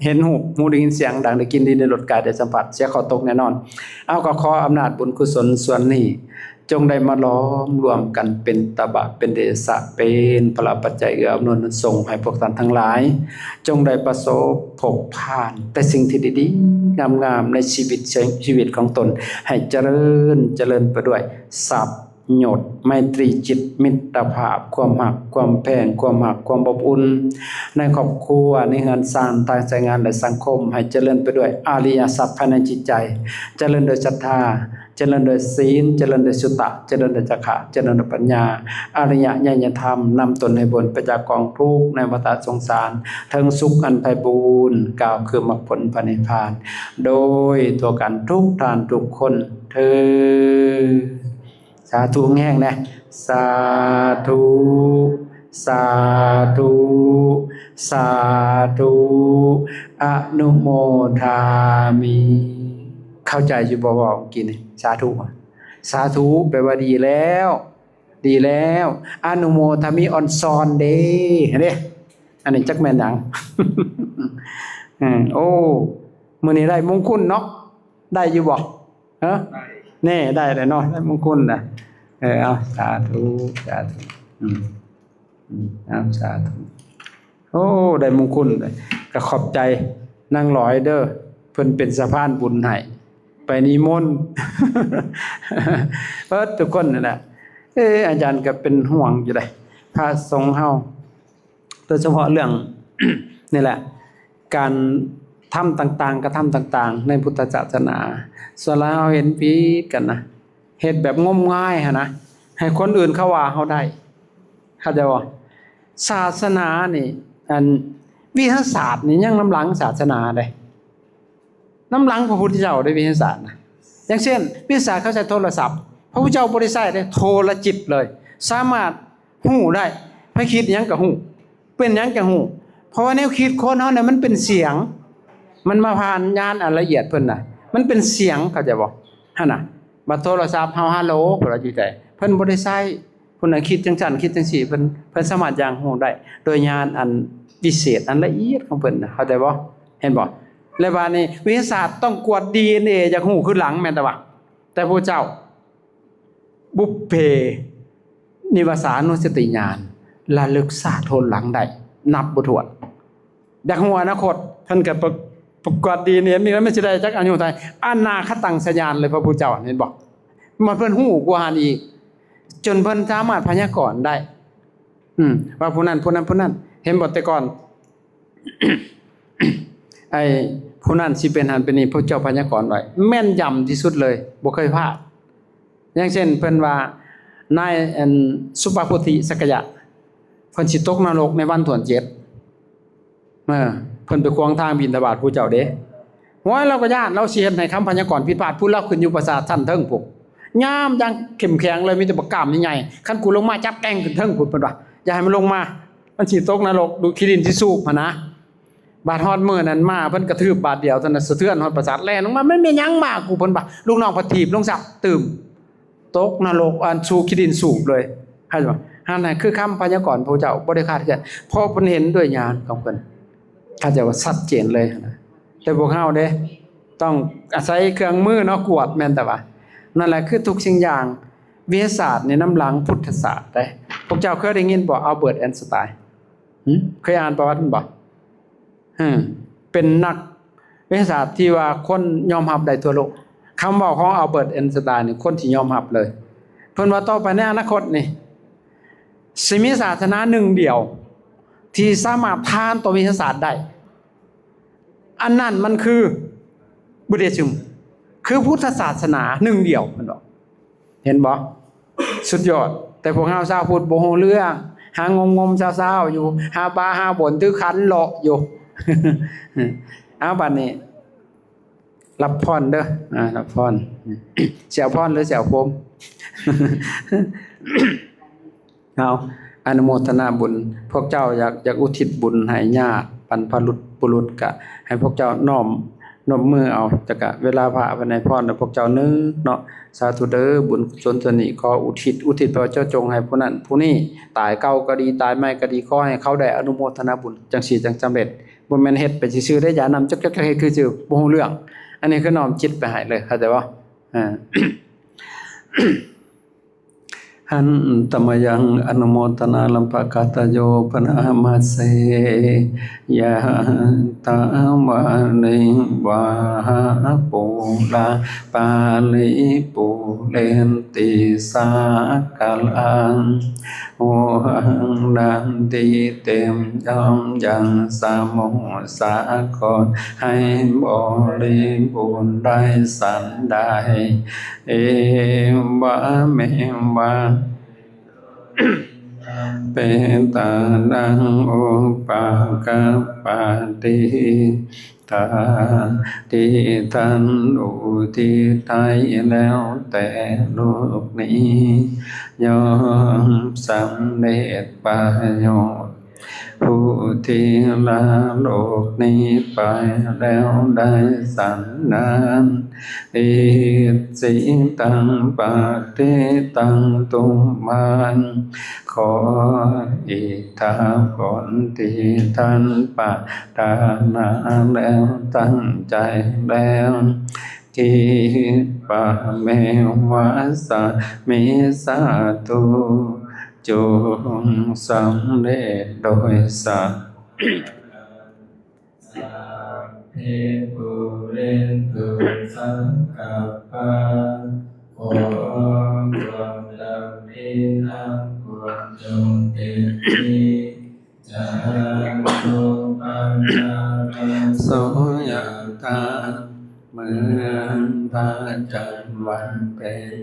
ເຫັນຮູບ ຫູໄດ້ຍິນສຽງ ດັງໄດ້ກິ່ນ ລີ້ນໄດ້ລົດ ກາຍໄດ້ສຳຜັດ ເສຍເຄາະຕົກແນ່ນອນ. ເອົາ ກໍຂໍອຳນາດບຸນກຸສົນສ່ວນນີ້ ຈົ່ງໄດ້ມາຫຼອມລວມກັນເປັນຕະບະ ເປັນເດຊະ ເປັນພະລາປັດໄຈເອື້ອອຳນວຍອຳນວນສົ່ງໃຫ້ພວກທ່ານທັງຫຼາຍ ຈົ່ງໄດ້ປະສົບພົບຜ່ານແຕ່ສິ່ງທີ່ດີໆງາມໆໃນຊີວິດ ໃນຊີວິດຂອງຕົນ ໃຫ້ຈະເລີນ ຈະເລີນໄປດ້ວຍຊັບ ໂຍດໄມຕີຈິດ ມິດຕະພາບ ຄວາມຮັກ ຄວາມແພງ ຄວາມຮັກ ຄວາມອົບອຸ່ນ ໃນຄອບຄົວ ໃນເຮືອນຊານ ທາງສາຍງານ ແລະ ສັງຄົມ ໃຫ້ຈະເລີນໄປດ້ວຍອະລິຍະຊັບພາຍໃນຈິດໃຈ ຈະເລີນໂດຍສັດທາ ຈະເລີນໂດຍສີນ ຈະເລີນໂດຍສຸຕະ ຈະເລີນໂດຍຈາຄະ ຈະເລີນໂດຍປັນຍາ ອະລິຍະຍະຍະທຳ ນຳຕົນໃຫ້ພົ້ນໄປຈາກກອງທຸກໃນວັດຕະສົງສານ ເຖິງສຸກອັນໄພບູນ ກ່າວຄືມັກຜົນພະນິບພານ ໂດຍທົ່ວກັນທຸກທ່ານທຸກຄົນເທີ້. ສາທຸແຮງໆແດ່ ສາທຸ ສາທຸ ສາທຸ ອະນຸໂມທາມິ. ເຂົ້າໃຈຢູ່ບໍ່ ເວົ້າເມື່ອກີ້ນີ້ ສາທຸ ສາທຸແປວ່າດີແລ້ວ ດີແລ້ວ ອະນຸໂມທາມິ ອອນຊອນເດ້ ເດ້ ອັນນີ້ຈັກແມ່ນຫຍັງ ເອີ ໂອ້ ມື້ນີ້ໄດ້ມຸງຄຸນເນາະ ໄດ້ຢູ່ບໍ່? ຮະ ໄດ້ ແນ່ ໄດ້ແລ້ວເນາະ ໄດ້ມຸງຄຸນນະ ເອີ ເອົາ ສາທຸ ສາທຸ ອືມ ອືມ ເອົາ ສາທຸ ໂອ້ ໄດ້ມຸງຄຸນ ກໍຂອບໃຈນາງຫຼອຍເດີ ເພິ່ນເປັນສະພານບຸນໃຫ້ ໄປນິມົນ ເບິດທຸກຄົນນັ້ນແຫຼະ ເອີ ອາຈານກໍເປັນຫ່ວງຢູ່ເດ້ ພະສົງເຮົາ ໂດຍສະເພາະເລື່ອງ ນີ້ແຫຼະ ການທຳຕ່າງໆ ກະທຳຕ່າງໆ ໃນພຸດທະສາສະໜາ ສ່ວນຫຼາຍເຮົາເຫັນຜິດກັນນະ ເຮັດແບບງົມງາຍຫັ້ນນະ ໃຫ້ຄົນອື່ນເຂົາວ່າເຮົາໄດ້ ເຂົ້າໃຈບໍ່? ສາສະໜານີ້ ອັນ ວິທະຍາສາດນີ້ຍັງນຳຫຼັງສາສະໜາເດ້. ນຳຫຼັງພະພຸດທະເຈົ້າໄດ້ວິທະຍາສາດນະ ຢ່າງເຊັ່ນ ວິທະຍາສາດເຂົາໃຊ້ໂທລະສັບ ພະພຸດທະເຈົ້າບໍ່ໄດ້ໃຊ້ເດ້ ໂທລະຈິດເລີຍ ສາມາດຮູ້ໄດ້ ໃຜຄິດຫຍັງກໍຮູ້ ເປັນຫຍັງກໍຮູ້ ເພາະວ່າແນວຄິດຄົນເຮົານີ້ມັນເປັນສຽງ ມັນມາຜ່ານຍານອັນລະອຽດເພິ່ນນະ ມັນເປັນສຽງ ເຂົ້າໃຈບໍ່? ຫັ້ນນະ ບັດໂທລະສັບເຮົາ ຮັລໂຫຼ ເພິ່ນວ່າຢູ່ໃສ ເພິ່ນບໍ່ໄດ້ໃຊ້ ຜູ້ນັ້ນຄິດຈັ່ງຊັ້ນ ຄິດຈັ່ງຊີ້ ເພິ່ນ ເພິ່ນສາມາດຢ່າງຮູ້ໄດ້ ໂດຍຍານອັນວິເສດ ອັນລະອຽດຂອງເພິ່ນນະ ເຂົ້າໃຈບໍ່? ເຫັນບໍ່? ແລະບາດນີ້ ວິທະຍາສາດຕ້ອງກວດດີເອັນເອ ຢາກຮູ້ຄືຫຼັງ ແມ່ນແຕ່ວ່າ ແຕ່ຜູ້ເຈົ້າ ບຸບເພນິວາສານຸສະຕິຍານ ລະລຶກຊາດໂທນຫຼັງໄດ້ ນັບບໍ່ຖ້ວນ. ຢາກຮູ້ອະນາຄົດ ເພິ່ນກໍປະ ປະກວດດີເນຍ ມີ ມັນຊິໄດ້ຈັກອາຍຸເທົ່າໃດ ອະນາຄະຕັງຊະຍານເລີຍ ພະພຸດທະເຈົ້າ ເຫັນບໍ່? ມັນເພິ່ນຮູ້ກວ່າຫັ້ນອີກ ຈົນເພິ່ນສາມາດພະຍາກອນໄດ້ ອືມ ວ່າຜູ້ນັ້ນ ຜູ້ນັ້ນ ຜູ້ນັ້ນ ເຫັນບໍ່? ແຕ່ກ່ອນ ໄອ້ຜູ້ນັ້ນຊິເປັນຫັ້ນເປັນນີ້ ພະເຈົ້າພະຍາກອນໄວ້ ແມ່ນຢຳທີ່ສຸດເລີຍ ບໍ່ເຄີຍພາດ. ຢ່າງເຊັ່ນ ເພິ່ນວ່າ ນາຍ ອັນ ສຸປະໂພທິສັກກະຍະ ເພິ່ນຊິຕົກນະລົກໃນວັນຖ້ວນເຈັດ ເອີ ເພິ່ນໄປຂວາງທາງບິນທະບາດຜູ້ເຈົ້າເດ້. ໂອ້ຍ ລາວກໍຢ້ານ ລາວຊິເຮັດໃຫ້ຄຳພະຍາກອນຜິດພາດ. ຜູ້ລາວຂຶ້ນຢູ່ປາສາດຊັ້ນເທິງພຸ້ນ ຍາມຢ່າງເຂັ້ມແຂງເລີຍ ມີແຕ່ບັກກ້າມໃຫຍ່ໆ. ຄັນກູລົງມາຈັບແກ່ງຂຶ້ນເທິງພຸ້ນ ເພິ່ນວ່າ ຢ່າໃຫ້ມັນລົງມາ ມັນຊິຕົກນະລົກ ດູດຂີ້ດິນຊິສູບຫັ້ນນະ. ບາດຮອດມື້ນັ້ນມາ ເພິ່ນກະຖືບບາດດຽວເທົ່ານັ້ນ ສະເທືອນຮອດປາສາດ ແລ່ນລົງມາ ແມ່ນ ແມ່ນຫຍັງມາກູ ເພິ່ນວ່າ. ລູກນ້ອງພັດຖີບລົງຊ້ຳ ຕື່ມ ຕົກນະລົກ ອັນ ສູ່ຂີ້ດິນສູບເລີຍ. ເຫັນບໍ່? ຫັ້ນນະຄືຄຳພະຍາກອນພະເຈົ້າບໍ່ໄດ້ຄາດເຄື່ອນ ເພາະເພິ່ນເຫັນດ້ວຍຍານຂອງເພິ່ນ. ເຂົາເຈົ້າວ່າຊັດເຈນເລີຍຫັ້ນນະ. ແຕ່ພວກເຮົາເດ້ ຕ້ອງອາໄສເຄື່ອງມືເນາະ ກວດ ແມ່ນແຕ່ວ່າ ນັ້ນແຫຼະ ຄືທຸກສິ່ງຢ່າງ. ວິທະຍາສາດນີ້ນຳຫຼັງພຸດທະສາດເດ້. ພວກເຈົ້າເຄີຍໄດ້ຍິນບໍ່ Albert Einstein? ຫຶ? ເຄີຍອ່ານປະຫວັດມັນບໍ່? ເອີ ເປັນນັກວິທະຍາສາດທີ່ວ່າຄົນຍອມຮັບໄດ້ທົ່ວໂລກ. ຄຳເວົ້າຂອງ Albert Einstein ນີ້ ຄົນທີ່ຍອມຮັບເລີຍ. ເພິ່ນວ່າຕໍ່ໄປໃນອະນາຄົດນີ້ ຊິມີສາສະໜາໜຶ່ງດຽວທີ່ສາມາດທານຕໍ່ວິທະຍາສາດໄດ້. ອັນນັ້ນມັນຄື Buddhism ຄືພຸດທະສາສະໜາໜຶ່ງດຽວ ເພິ່ນບອກ. ເຫັນບໍ່? ສຸດຍອດ. ແຕ່ພວກເຮົາຊາວພຸດບໍ່ຮູ້ເລື່ອງ ຫາງົມໆຊາວໆຢູ່ ຫາປ່າຫາບົນ ຖືຂັນເລາະຢູ່. ເອົາ ບາດນີ້ ຮັບພອນເດີ ອາ ຮັບພອນ. ຊິເອົາພອນ ຫຼື ຊິເອົາໂຄມ? ເອົາ ອະນຸໂມທະນາບຸນ. ພວກເຈົ້າຢາກ ຢາກອຸທິດບຸນໃຫ້ຍາດບັນພະບຸລຸດ ກະໃຫ້ພວກເຈົ້ານ້ອມ ນົບມືເອົາ ແລ້ວກະເວລາພະເພິ່ນໃຫ້ພອນ ແລ້ວພວກເຈົ້ານຶກເນາະ ສາທຸເດີ ບຸນກຸສົນສ່ວນນີ້ຂໍອຸທິດ ອຸທິດແປວ່າເຈາະຈົງໃຫ້ຜູ້ນັ້ນຜູ້ນີ້ ຕາຍເກົ່າກໍດີ ຕາຍໃໝ່ກໍດີ ຂໍໃຫ້ເຂົາໄດ້ອະນຸໂມທະນາບຸນ ຈັ່ງຊີ້ຈັ່ງສຳເລັດ. ບໍ່ແມ່ນເຮັດໄປຊື່ໆເດ້ ຢານຳຈັກໆເຮັດຄືຊື່ ບໍ່ຮູ້ເລື່ອງ. ອັນນີ້ຄືນ້ອມຈິດໄປໃຫ້ເລີຍ ເຂົ້າໃຈບໍ່? ອາ Hantu mayaṃ anumodanālamphakātayo bhaṇāma se. Yathā vārivahā pūrā paripūrenti sāgaraṃ, udaṃ tītiṃ yaṃ yaṃ samu sāgon ໃຫ້ບໍລິບູນໄດ້ສັນໃດ. Evameva petānaṃ upakappati. ຖ້າທີ່ທ່ານອຸທິດໃຫ້ແລ້ວແຕ່ລູກນີ້ ຍ່ອມສຳເລັດປະໂຫຍດ. ຜູ້ທີ່ລະໂລກນີ້ໄປແລ້ວໄດ້ສັນນັ້ນ icchitaṃ patthitaṃ tumhaṃ. ຂໍອິດຖະຜົນທີ່ທ່ານປາດຖະໜາແລ້ວ ຕັ້ງໃຈແລ້ວ Khippameva samijjhatu. ຈົ່ງສຳເລັດໂດຍສັນ Sabbe pūrentu saṅkappā. ຂໍຄວາມດຳລິທັງປວງຈົ່ງເປັນທີ່ Cando paṇṇaraso yathā. ເໝືອນພະຈັນວັນເພັນ.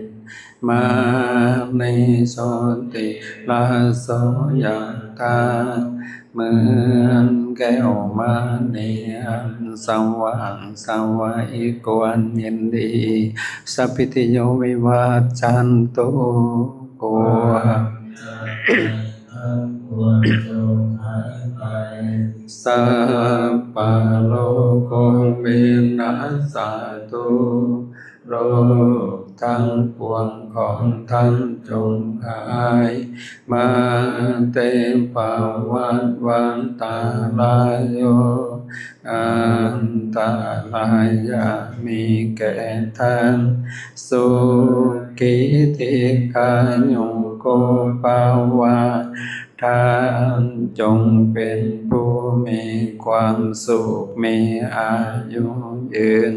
Maṇi jotiraso yathā. ເໝືອນແກ້ວມະນີອັນສະຫວ່າງໄສໄວຄວນຍິນດີ. Sabbītiyo vivajjantu. ຄວາມ ທັງປວງຈົ່ງຫາຍໄປ. Sabbarogo vinassatu. ໂລກທັງປວງຂອງທ່ານຈົ່ງຫາຍ. Mā te bhavatvantarāyo. ອັນຕະລາຍຢ່າມີແກ່ທ່ານ. Sukhī dīghāyuko bhava. ທ່ານຈົ່ງເປັນຜູ້ມີຄວາມສຸກ ມີອາຍຸຍືນ.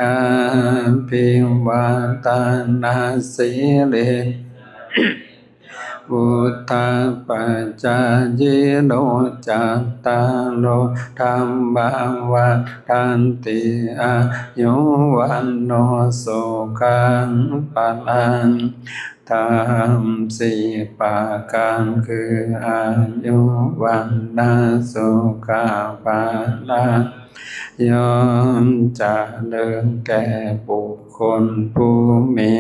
Abhivādanasīlissa vuḍḍhāpacāyino cattāro dhammā vaḍḍhanti: āyu vaṇṇo sukhaṃ balaṃ. ທຳສີ່ປະການ ຄື ອາຍຸ ວັນນະ ສຸຂະ ພະລະ ຍ່ອມຈະເລີນແກ່ບຸກຄົນຜູ້ມີ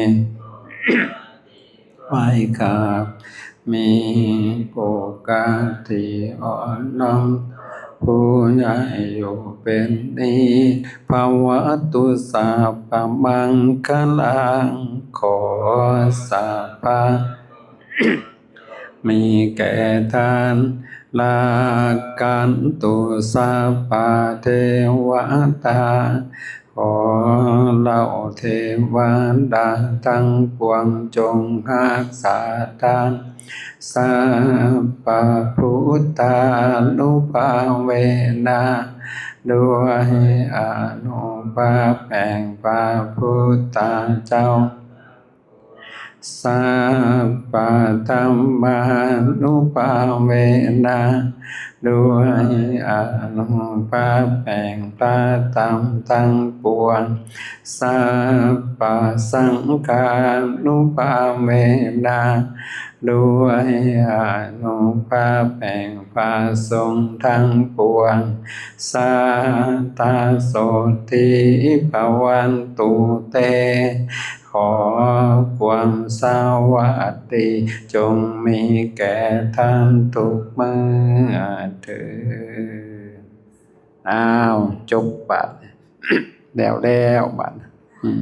ໄວ້ກັບມີໂອກາດທີ່ອ່ອນນ້ອມຜູ້ໃຫຍ່ຢູ່ເປັນນິດ ພະວະຕຸ ສັບພະມັງຄະລັງ ຂໍສັບພະ ມີແກ່ທ່ານ ລັກຂັນຕຸ ສັບພະເທວະຕາ ຂໍເຫຼົ່າເທວະດາທັງປວງ ຈົ່ງຮັກສາທ່ານ ສັບພະພຸດທານຸພາເວນະ ດ້ວຍອານຸພາບແຫ່ງພະພຸດທະເຈົ້າ ສັບພະທຳມານຸພາເວນະ ດ້ວຍອານຸພາບແຫ່ງພະທຳທັງປວງ ສັບພະສັງຄານຸພາເວນະ ດ້ວຍອານຸພາບແຫ່ງພະສົງທັງປວງ ສາທາໂສທີພະວັນຕຸເຕ ຂໍຄວາມສະຫວັດດີ ຈົ່ງມີແກ່ທ່ານທຸກເມື່ອເທີ້ນ. ອ້າວ ຈົບບາດ ແລ້ວແລ້ວບາດ ອືມ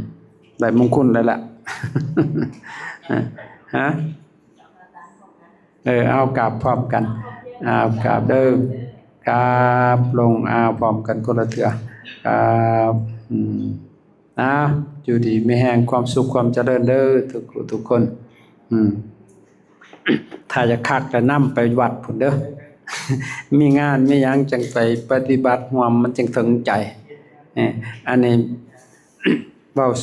ໄດ້ມຸງຄຸນແລ້ວລະ ຮະ ເອີ ເອົາກາບພ້ອມກັນ ເອົາກາບເດີ ກາບລົງ ເອົາພ້ອມກັນຄົນລະເທື່ອ ກາບ ອືມ ເອົາ ຢູ່ດີມີແຮງ ຄວາມສຸກຄວາມຈະເລີນເດີ ທຸກຜູ້ທຸກຄົນ ອືມ ຖ້າຢາກຄັກລະນຳໄປວັດພຸ້ນເດີ ມີງານມີຫຍັງຈັ່ງໄປປະຕິບັດຮ່ວມ ມັນຈັ່ງເຖິງໃຈ ເອີ ອັນນີ້ເວົ້າ